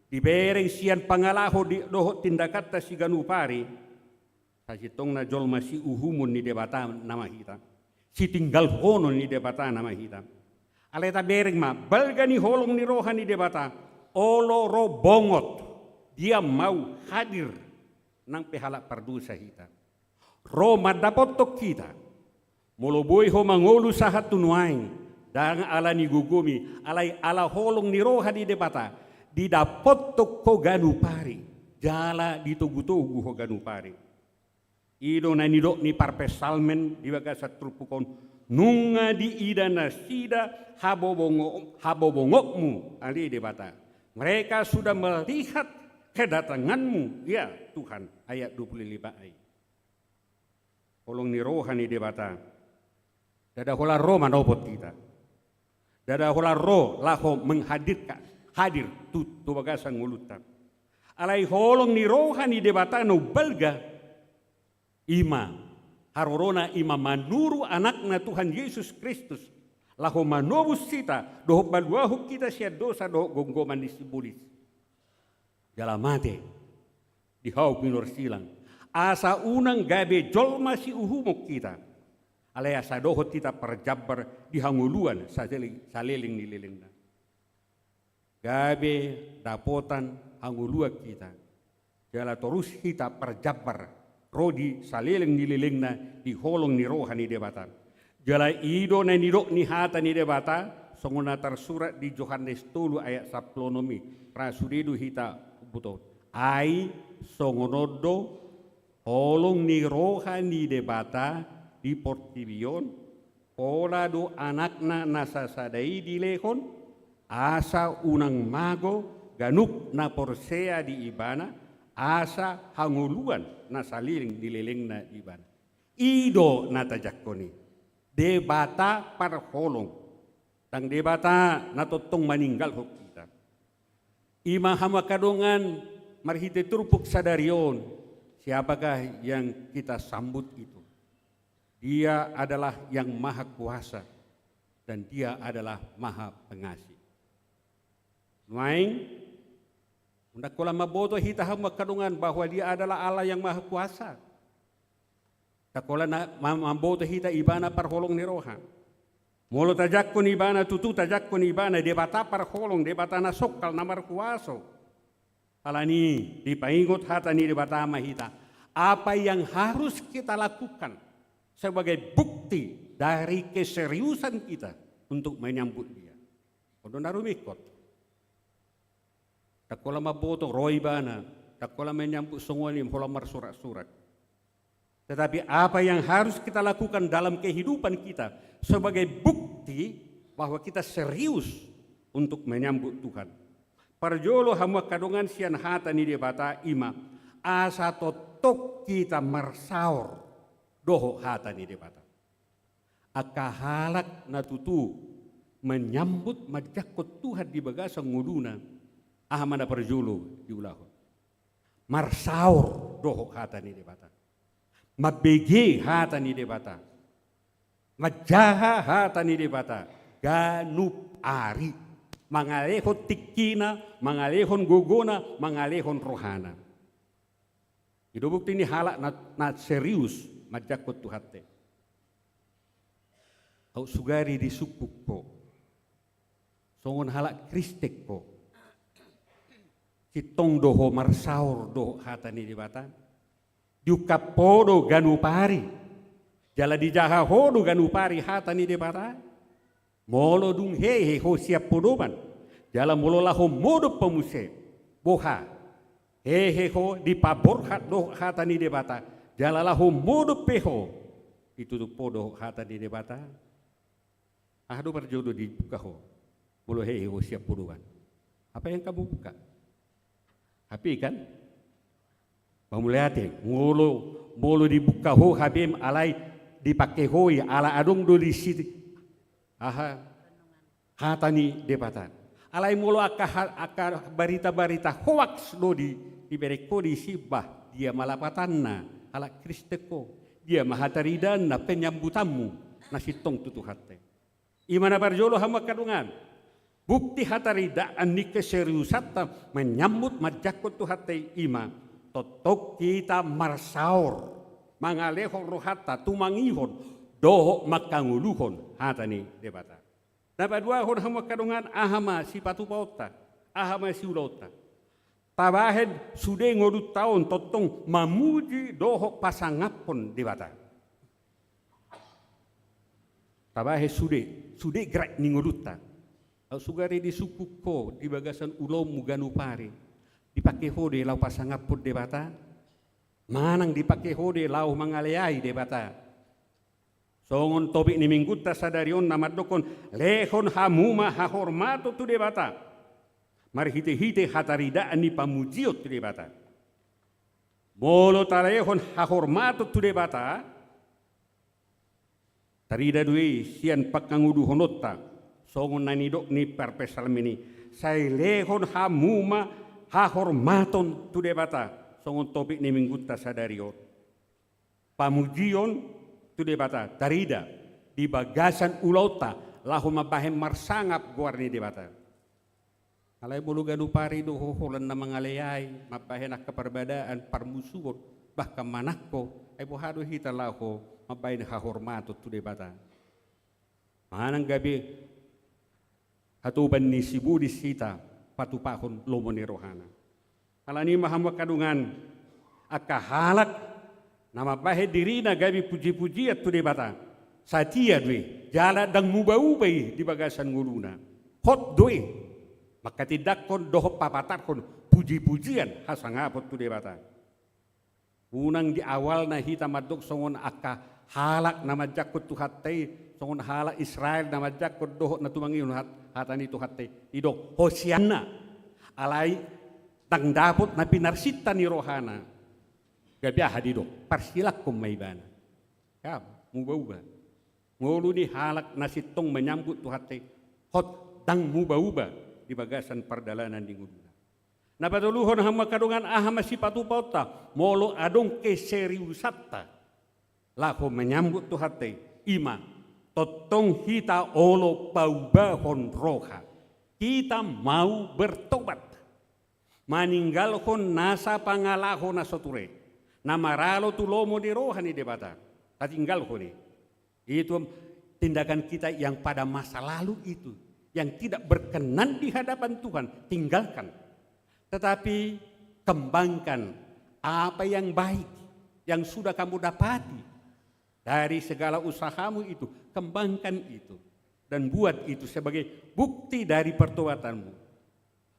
dibereng sian pangalaho di, dohot tindakanta siganup ari, sasintongna jolma siuhumon ni Debata nama hita, sitinggalhonon ni Debata nama hita. Alai tabereng ma, balga ni holong ni roha ni Debata, olo ro bongot, dia mau hadir, nang pe halak pardosa hita. Ro mandapothon hita. Molo boi ho mangolu sahat tu nuaeng, ndang alani gogomi, alai ala holong ni roha ni Debata, didapothon ho ganup ari, jala ditogutogu ho ganup ari. I do na nidok ni parpsalmen di bagasan turpuk on, nunga diida nasida habobongo-, habobongotmu, ale Debata. Mereka sudah melihat kedatangan-Mu, ya Tuhan, ayat dua puluh lima ai. Holong ni roha ni Debata. Ndada holan ro manopot hita. Ndada holan ro laho menghadirkan, hadir tu, tu bagasan ngolunta. Alai holong ni roha ni Debata na umbalga, i ma harorona, i ma manuru Anakna Tuhan Jesus Kristus, laho manobus hita dohot maluahon hita sian dosa dohot gomgoman ni sibolis. Jala mate di hau pinarsilang, asa unang gabe jolma siuhumon hita, alai asa dohot hita parjambar di hangoluan saleleng, saleleng ni lelengna. Gabe dapotan hangoluan hita, jala torus hita parjambar ro di saleleng ni lelengna di holong ni roha ni Debata. Jala i do na nidok ni hata ni Debata, songon na tarsurat di Johannes tolu ayat sampulu onom i, ra sude do hita umboto. Ai songon on do holong ni roha ni Debata di portibi on, pola do Anakna na sasada i dilehon, asa unang mago ganup na porsea di Ibana, asa hangoluan na saleleng ni lelengna di Ibana. I do na tajangkon i. Debata parholong. Ndang Debata na tongtong maninggalhon hita. I ma hamu angka dongan, marhite turpuk sadari on, siapakah yang kita sambut itu? Dia adalah yang maha kuasa dan Dia adalah maha pengasih. Nuaeng, ndang holan mamboto hita hamu angka dongan bahwa Dia adalah Allah yang maha kuasa. Ndang holan na, ma-, mamboto hita Ibana parholong ni roha. Molo tajangkon Ibana, tutu tajangkon Ibana, Debata parholong, Debata na songkal, na markuaso. Alani i, dipaingot hata ni Debata ma hita. Apa yang harus kita lakukan sebagai bukti dari keseriusan kita untuk menyambut Dia? On do na rumingkot. Ndang holan mamboto ro Ibana, ndang holan menyambut songon i, holan marsurat-surat. Tetapi apa yang harus kita lakukan dalam kehidupan kita sebagai bukti bahwa kita serius untuk menyambut Tuhan? Parjolo hamu angka dongan sian hata ni Debata i ma, asa tongtong hita marsaor dohot hata ni Debata. Angka halak na tutu menyambut manjangkon Tuhan di bagasan ngoluna, aha ma na parjolo diulahon? Marsaor dohot hata ni Debata. Mambege hata ni Debata. Manjaha hata ni Debata. Ganup ari. Mangalehon tingkina, mangalehon gogona, mangalehon rohana. I do bukti ni halak na, na serius manjangkon Tuhanta. Aut sugari disungkun ho, songon halak Kristen ho, sintong do ho marsaor dohot hata ni Debata? Diungkap ho do ganup ari, jala dijaha ho do ganup ari hata ni Debata? Molo dung hehe ho sian podoman, jala molo laho modom ho muse, boha? Hehe ho dipaborhat dohot hata ni Debata, jala laho modom pe ho, ditutup ho dohot hata ni Debata? Aha do parjolo dibuka ho, molo hehe ho sian podoman? Apa yang kamu buka? H P kan? Mauliate, molo, molo dibuka ho H P alai dipake ho i, ala adong do disi, aha, hata ni Debata. Alai molo angka ha-, angka barita-barita hoaks do di, dibereng ho disi, bah, dia ma lapatanna halak Kristen ho, dia ma hataridaanna penyambutanmu na sintong tu Tuhanta. I ma na parjolo hamu angka dongan. Bukti hataridaan ni keseriusanta menyambut manjangkon Tuhanta i ma, tongtong hita marsaor, mangalehon rohanta tumangihon dohot manghangoluhon hata ni Debata. Na paduahon hamu angka dongan, aha ma sipatupaonta, aha ma siulaonta? Tabahen sude ngolunta on tongtong mamuji dohot pasangaphon Debata. Tabahen sude, sude gerak ni ngolunta. Aut sugari disungkun ho di bagasan ulaonmu ganup ari, dipake ho do i laho pasangaphon Debata? Manang dipake ho do i laho mangaleai Debata? Songon topik ni minggunta sadari on na mandokkon, lehon hamu ma hahormaton tu Debata. marhite-hite hataridaan ni pamujion tu Debata. Molo talehon hahormaton tu Debata, tarida do i sian pangangoluhononta, songon na nidok ni parpsalmen i, sai lehon hamu ma hahormaton tu Debata, songon topik ni minggunta sadari on. Pamujion tu Debata tarida di bagasan ulaonta, laho mambahen marsangap goar ni Debata. Alai molo ganup ari do ho holan na mangaleai, mambahen angka parbadaan, parmusuon, bahkan manangko, ai boha do hita laho mambahen hahormaton tu Debata? Manang gabe hatoban ni sibolis hita patupahon lomo ni rohana. Alani i ma hamu angka dongan, angka halak na mambahen dirina gabe puji-pujian tu Debata, satia do i, jala ndang muba-uba i di bagasan ngoluna. Hot do i manghatindanghon dohot papatarhon puji-pujian hasangapon tu Debata. Unang di awalna hita mandok songon angka halak na manjangkon Tuhanta i, songon halak Israel na manjangkon dohot na tumangihon hat-, hata ni Tuhanta i. Didok Hosianna. Alai ndang dapot na pinarsinta ni rohana. Gabe aha didok? Parsilangkon ma ibana. Ia, muba-uba. Ngolu ni halak na sintong manyambut Tuhanta i, hot ndang muba-uba di bagasan pardalanan ni ngoluna. Na patoluhon hamu angka dongan, aha ma sipatupaonta molo adong keseriusanta laho manyambut Tuhanta i? I ma, tongtong hita olo paubahon roha. Kita mau bertobat. Maninggalhon nasa pangalaho na so ture, na maralo tu lomo ni roha ni Debata. Tatinggalhon i. Itu tindakan kita yang pada masa lalu itu, yang tidak berkenan di hadapan Tuhan, tinggalkan. Tetapi kembangkan apa yang baik, yang sudah kamu dapati dari segala usahamu itu, kembangkan itu. Dan buat itu sebagai bukti dari pertobatanmu.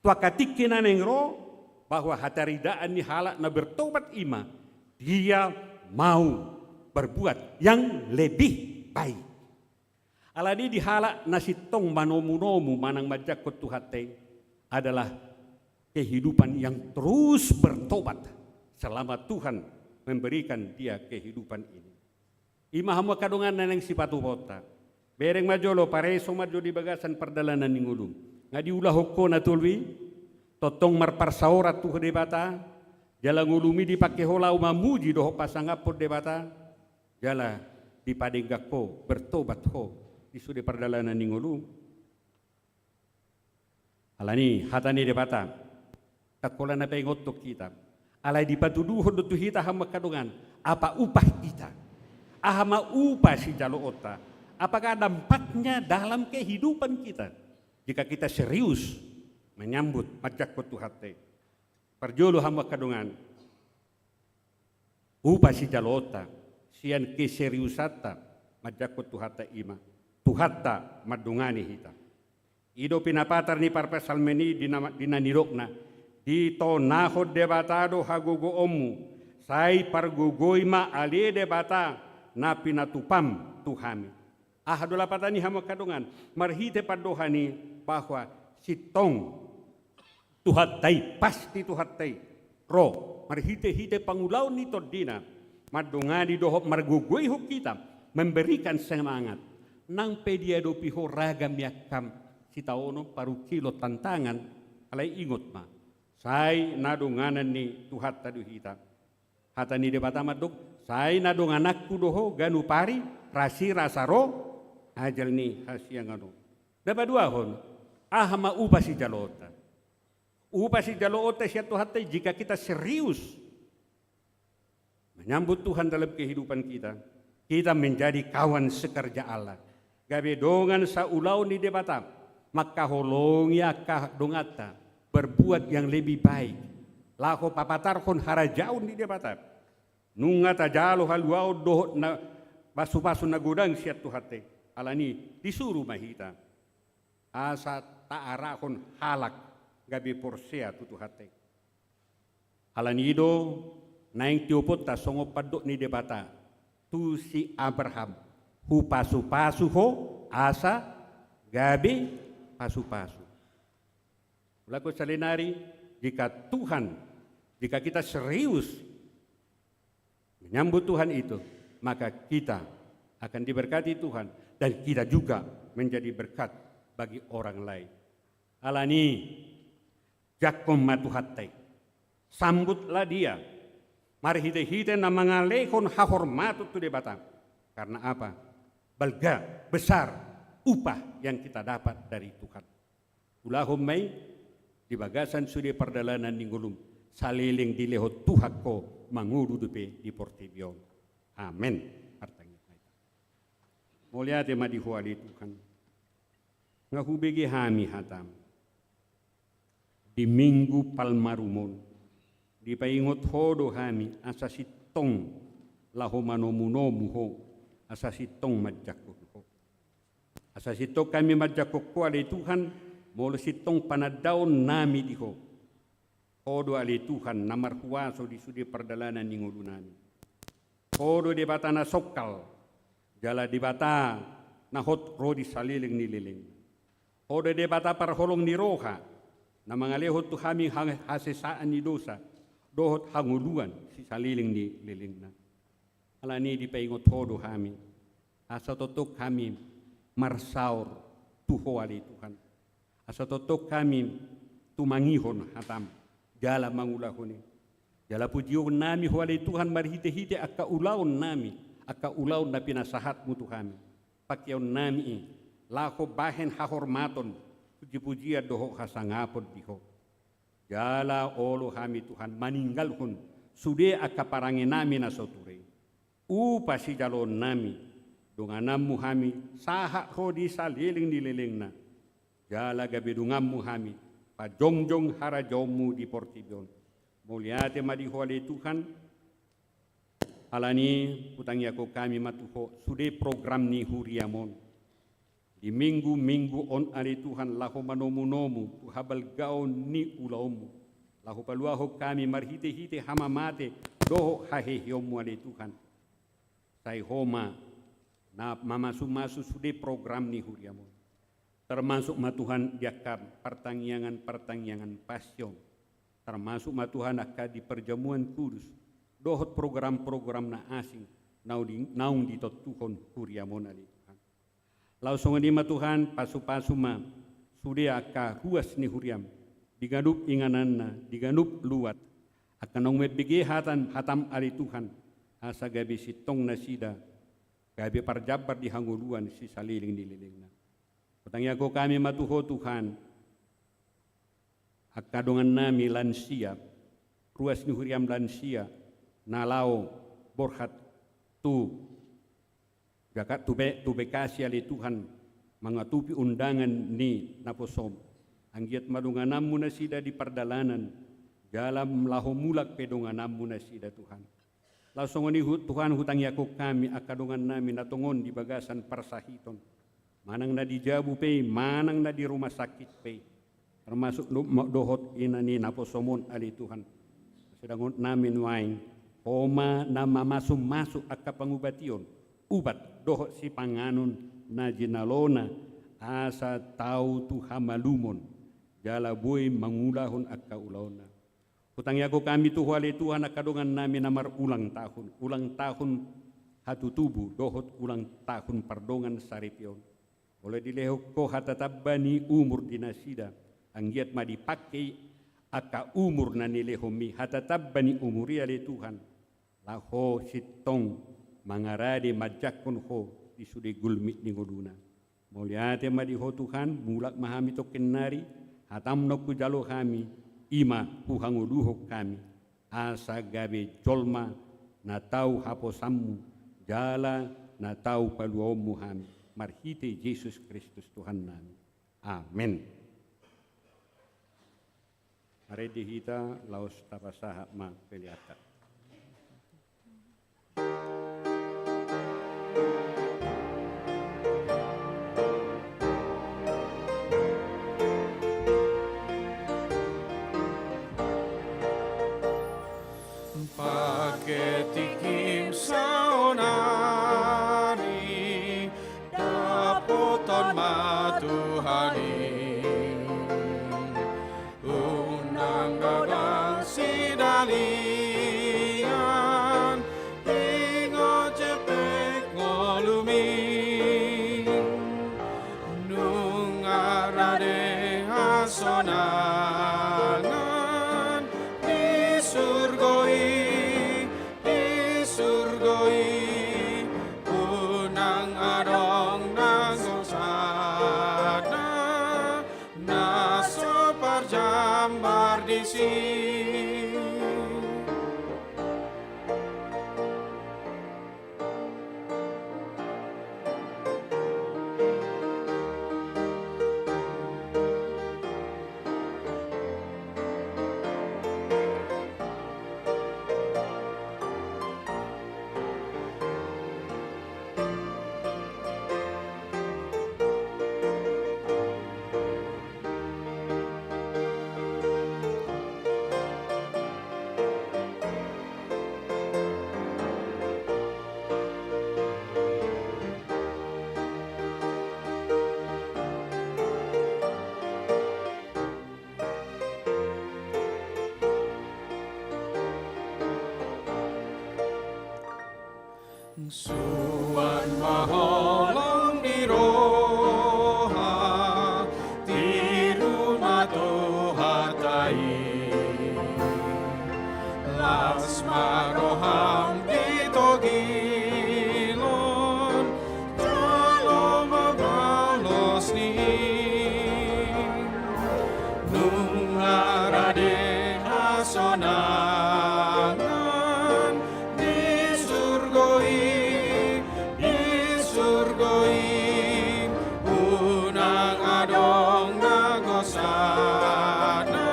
Tu angka tingki na naeng ro, bahwa hataridaan ni halak na bertobat i ma, dia mau berbuat yang lebih baik. Alani i di halak na sintong manomu-nomu manang manjangkon Tuhanta i adalah kehidupan yang terus bertobat selama Tuhan memberikan dia kehidupan ini. I ma hamu angka dongan na naeng sipatupaonta. Bereng ma jolo, pareso ma jolo di bagasan pardalanan ni ngolum. Nga diulahon ho na tolu i, tongtong marparsaoran tu Debata, jala ngolum i dipangke ho laho mamuji dohot pasangaphon Debata, jala dipadenggan ho, bertobat ho di sude pardalanan ni ngolum. Alani hata ni Debata, ndang holan na paingothon hita. Alai dipatuduhon do tu hita hamu angka dongan, apa upah kita? Aha ma upa sijaloonta? Apakah dampaknya dalam kehidupan kita? Jika kita serius menyambut, manjangkon Tuhanta i. Parjolo hamu angka dongan, upa sijaloonta sian keseriusanta manjangkon Tuhanta i ma, Tuhanta mandongani hita. I do pinapatar ni parpsalmen i di na, di na nidokna, ditonahon Debata do hagogoonmu, sai pargogoi ma ale Debata na pinatupam tu hami. Aha do lapatan i hamu angka dongan? Marhite pandohan i bahwa sintong Tuhanta i, pasti Tuhanta i ro marhite-hite pangulaon ni tondina, mandongani dohot margogoihon hita, memberikan semangat. Nang pe diadopi ho ragam ni angka sitaonon, parungkilon, tantangan, alai ingot ma, sai na donganan ni Tuhanta do hita. Hata ni Debata mandok, sai na dongananku do ho ganup ari, rasirasa ro ajal ni hasiangan on. Na paduahon, aha ma upa sijaloonta? Upa sijaloonta sian Tuhanta i, jika kita serius menyambut Tuhan dalam kehidupan kita, kita menjadi kawan sekerja Allah. Gabe dongan saulaon ni Debata, mangkaholongi angka donganta berbuat yang lebih baik, laho papatarhon harajaon ni Debata. Nunga tajalo haluaon dohot na pasu-pasu na godang sian Tuhanta i, alani i disuru ma hita asa taarahon halak gabe porsea tu Tuhanta i. Alani i do naeng tioponta songon pandok ni Debata tu si Abraham, hupasu-pasu ho asa gabe pasu-pasu. Ulakkon saonari, jika Tuhan, jika kita serius menyambut Tuhan itu, maka kita akan diberkati Tuhan dan kita juga menjadi berkat bagi orang lain. Alani, jangkon ma Tuhanta i. Sambutlah Dia marhitehite na mangalehon hahormaton tu Debata. Karena apa? Balga, besar upah yang kita dapat dari Tuhan. Ulahon ma i di bagasan sude pardalanan ni ngolum, saleleng dilehon Tuhan ho mangolu dope di portibi on. Amen. Martangiang ma hita. Mauliate ma di Ho ale Tuhan. Nga hubege hami hataM di Minggu Palmarum on. Dipaingot Ho do hami asa sintong laho manomunomu Ho, asa sintong manjangkon Ho. Asa sintong hami manjangkon Ho ale Tuhan, molo sintong panandaon nami di Ho. Ho do ale Tuhan na marhuaso di sude pardalanan ni ngolu nami. Ho do Debata na songkal, jala Debata na hot ro di saleleng ni leleng. Ho do Debata parholong ni roha, na mangalehon tu hami ha-, hasesaan ni dosa, dohot hangoluan di saleleng ni lelengna. Alani dipaingot Ho do hami, asa tongtong hami marsaor tu Ho ale Tuhan. Asa tongtong hami tumangihon hataM, jala mangulahon i. Jala pujion nami Ho ale Tuhan marhitehite angka ulaon nami, angka ulaon na pinasahatMu tu hami. Pangkeon nami i, laho bahen hahormaton, pujipujian dohot hasangapon di Ho. Jala olo hami Tuhan maninggalhon sude angka parange nami na so ture i. Upa sijaloon nami, dongananMu hami, sahat ro di saleleng ni lelengna. Jala gabe donganMu hami, pajongjong harajaonMu di portibi on. Mauliate ma di Ho ale Tuhan. Alani hutangiangkon hami ma tu Ho sude program ni huriaM on di minggu-minggu on ale Tuhan, laho manomunomu tu habalgaon ni ulaonMu, laho paluahon hami marhitehite hamamate dohot haheheonMu ale Tuhan. Sai Ho ma na mamasumasu sude program ni huriaM on. Termasuk ma Tuhan di angka partangiangan-partangiangan pasion. Termasuk ma Tuhan angka di perjamuan kudus dohot program-program na asing naung di, naung ditontuhon huriaM on ale Tuhan. Laos songon i ma Tuhan, pasupasu ma sude angka ruas ni huriaM di ganup ingananna, di ganup luat, angka naung mambege hataM, hataM ale Tuhan, asa gabe sintong nasida, gabe parjambar di hangoluan di saleleng ni lelengna. Hutangiangkon hami ma tu Ho Tuhan, angka dongan nami lansia, ruas ni huriaM lansia, na laho borhat tu Jaka-, tu Be-, tu Bekasi ale Tuhan, mangatupi undangan ni naposoM. Anggiat ma dongananMu nasida di pardalanan, jala laho mulak pe dongananMu nasida Tuhan. Laos songon i hu-, Tuhan, hutangiangkon hami angka dongan nami na tongon di bagasan parsahiton. Manang na di jabu pe i, manang na di rumah sakit pe i. Termasuk do-, mo-, dohot ina ni naposoM on ale Tuhan. Sidohonon nami nuaeng, Ho ma na mamasumasu angka pangubation, ubat dohot sipanganon na jinalona, asa tau tu hamalumon, jala boi mangulahon angka ulaonna. Hutangiangkon hami tu Ho ale Tuhan angka dongan nami na marulang tahun, ulang tahun hatutubu dohot ulang tahun pardongan saripeon. Molo dilehon Ho hata tamba ni umur di nasida, anggiat ma dipangke angka umur na nilehonMi, hata tamba ni umur i ale Tuhan, laho sintong mangarade manjangkon Ho di sude gulmit ni ngoluna. Mauliate ma di Ho Tuhan, mulak ma hami tongkin nari, hataM na hujalo hami, i ma huhangoluhon hami, asa gabe jolma na tau haposanMu, jala na tau paluaonMu hami, marhite Jesus Kristus Tuhan nami. Amen. Marende hita laos tapasahat ma peleanta. Pangke tingkim saonari, dapotan ma Tuhan i. Rade hasonangan di surgo i, di surgo i, unang adong na gosatna na so parjambar disi. Suan ma holong ni roha, tiru ma Tuhanta i. Las ma roham di togilon, jalo ma balos ni i. Nunga rade hasonangan di surgo i, di surgo i, unang adong na gosatna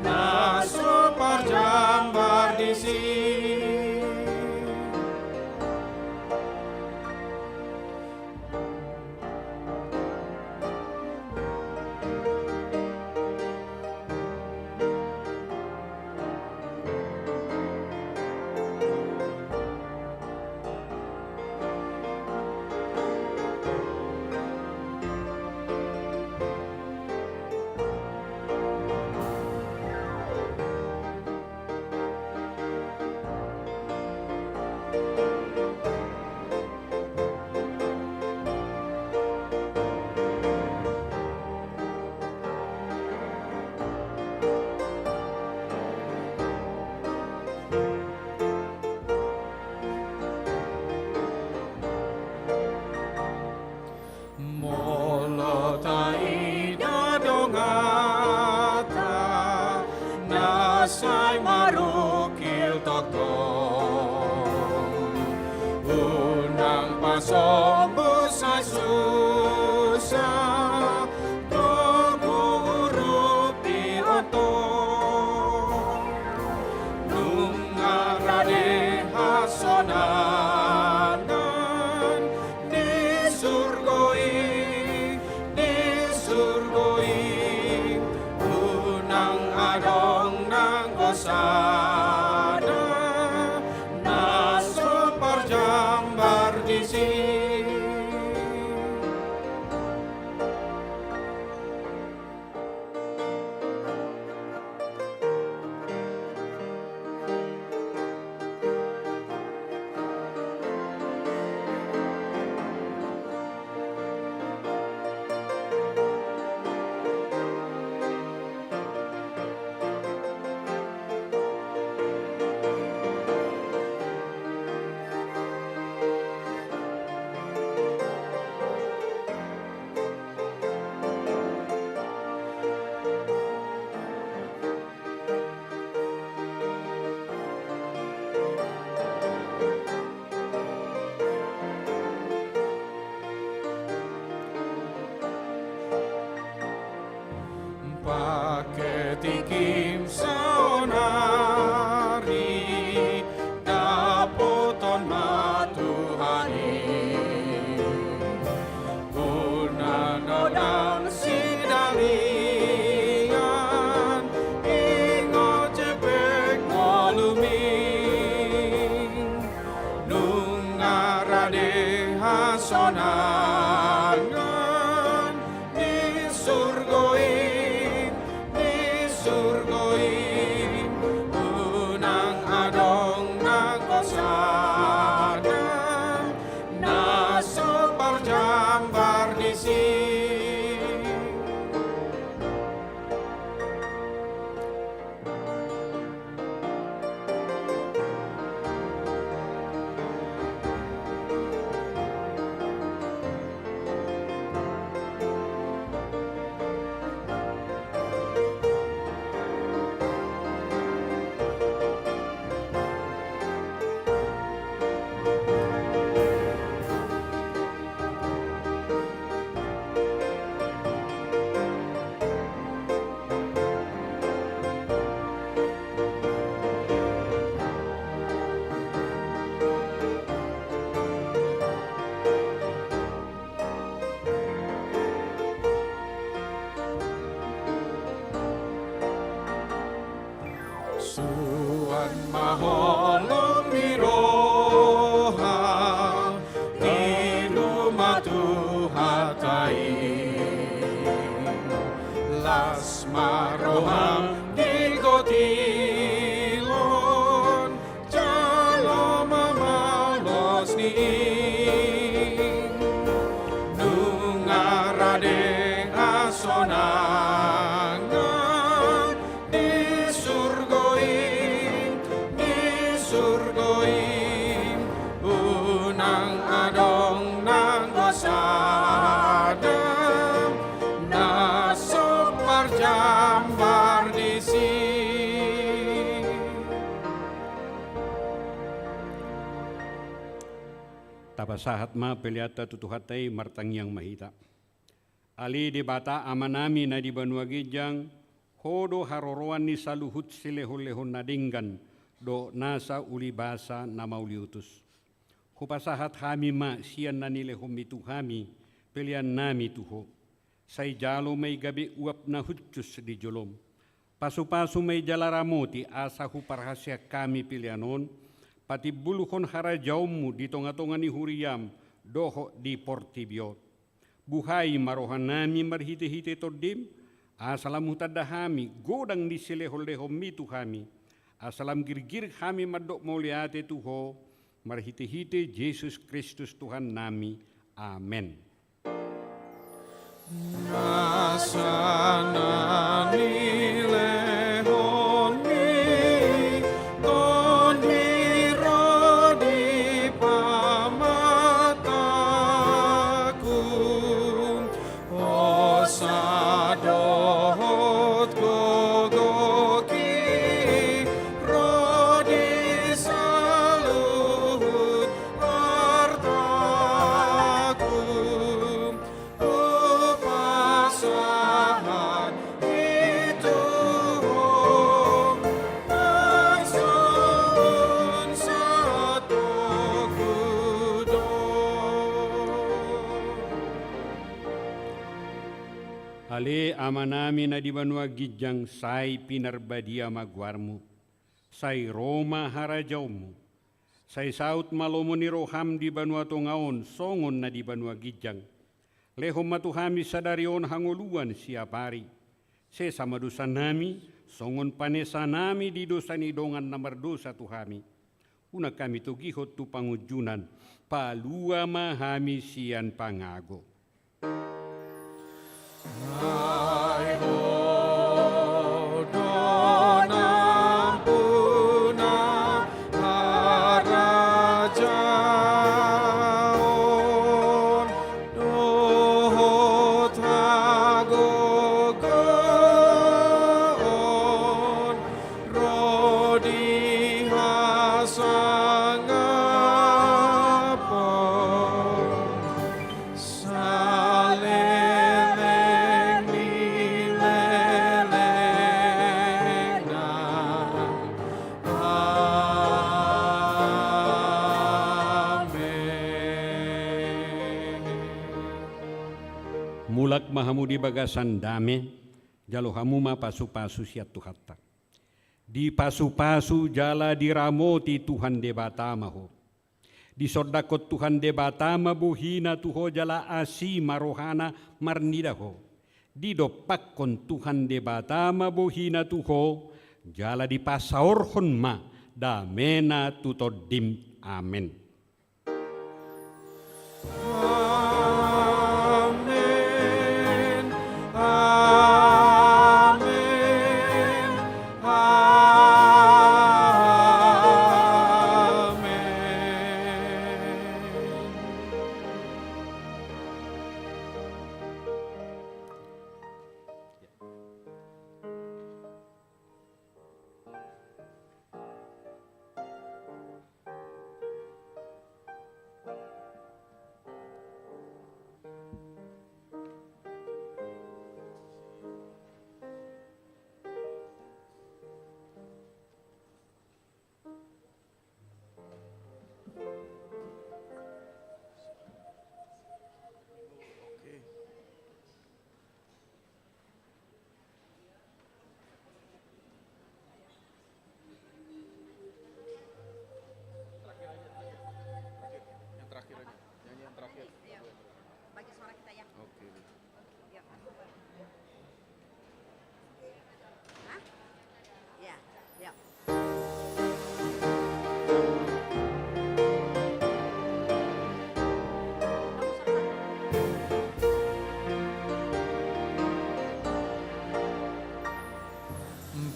na so parjambar disi. Molo taida donganta na sai marungkil tongtong, unang pasombu sai susa togu urupi ontong. Nunga rade hasonangan di surgo i, di surgo i, unang adong nang gosatna na so parjambar disi. Pangke tingkim saonari, dapoton ma Tuhan i. Unang godang sidalian, ingot jempek ngolumi. Nunga rade hasonangan di surgo i, di surgo i, Las ma roham di gotilon, jalo ma ulos ni i. Nunga rade hasonangan di surgo i, di surgo i. Unang adong nanggo sada na so marjambar disi. Tapasahat ma peleanta tu Tuhanta i. Martangiang ma hita. Ale Debata Amanami na di banua ginjang, Ho do haroroan ni saluhut silehonlehon na denggan dohot nasa ulibasa na mauliutus. Hupasahat hami ma sian na nilehonMi tu hami peleannami tu Ho. Sai jalo ma i gabe uap na hushus di joloM. Pasupasu ma i jala ramoti asa huparhaseang hami pelean on patimbulhon harajaonMu di tongatonga ni huriaM dohot di portibi on. Buhai ma rohanami marhitehite TondiM, asa lam hutanda hami godang ni silehonlehonMi tu hami, asa lam girgir hami mandok mauliate tu Ho, marhitehite Jesus Kristus Tuhannami. Amen. Nasa na nilehonMi, Tondi ro di pamatangku, hosa dohot gogoki ro di saluhut artaku. Hupasahat i tu Ho, na songon satogu do. Ale Amanami na di banua ginjang, sai pinarbadia ma goarMu. Sai ro ma harajaonMu. Sai saut ma lomo ni rohaM di banua tonga on songon na di banua ginjang. Lehon ma tu hami sadari on hangoluan siapari. Sesa ma dosanami songon panesanami di dosa ni dongan na mardosa tu hami. Unang hami togihon tu pangunjunan, palua ma hami sian pangago. Ai Ho do nampuna harajaon dohot hagogoon ro di hasangapon saleleng ni lelengna. Amen. Mulak ma hamu di bagasan dame, jalo hamu ma pasupasu sian Tuhanta. Dipasupasu jala diramoti Tuhan Debata ma ho. Disondangkon Tuhan Debata ma bohina tu ho jala asi ma rohana marnida ho. Didompakkon Tuhan Debata ma bohina tu ho, jala dipasaorhon ma damena tu tondim. Amen. Amen. Amen. Amen.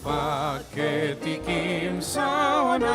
Pangke tingkim saona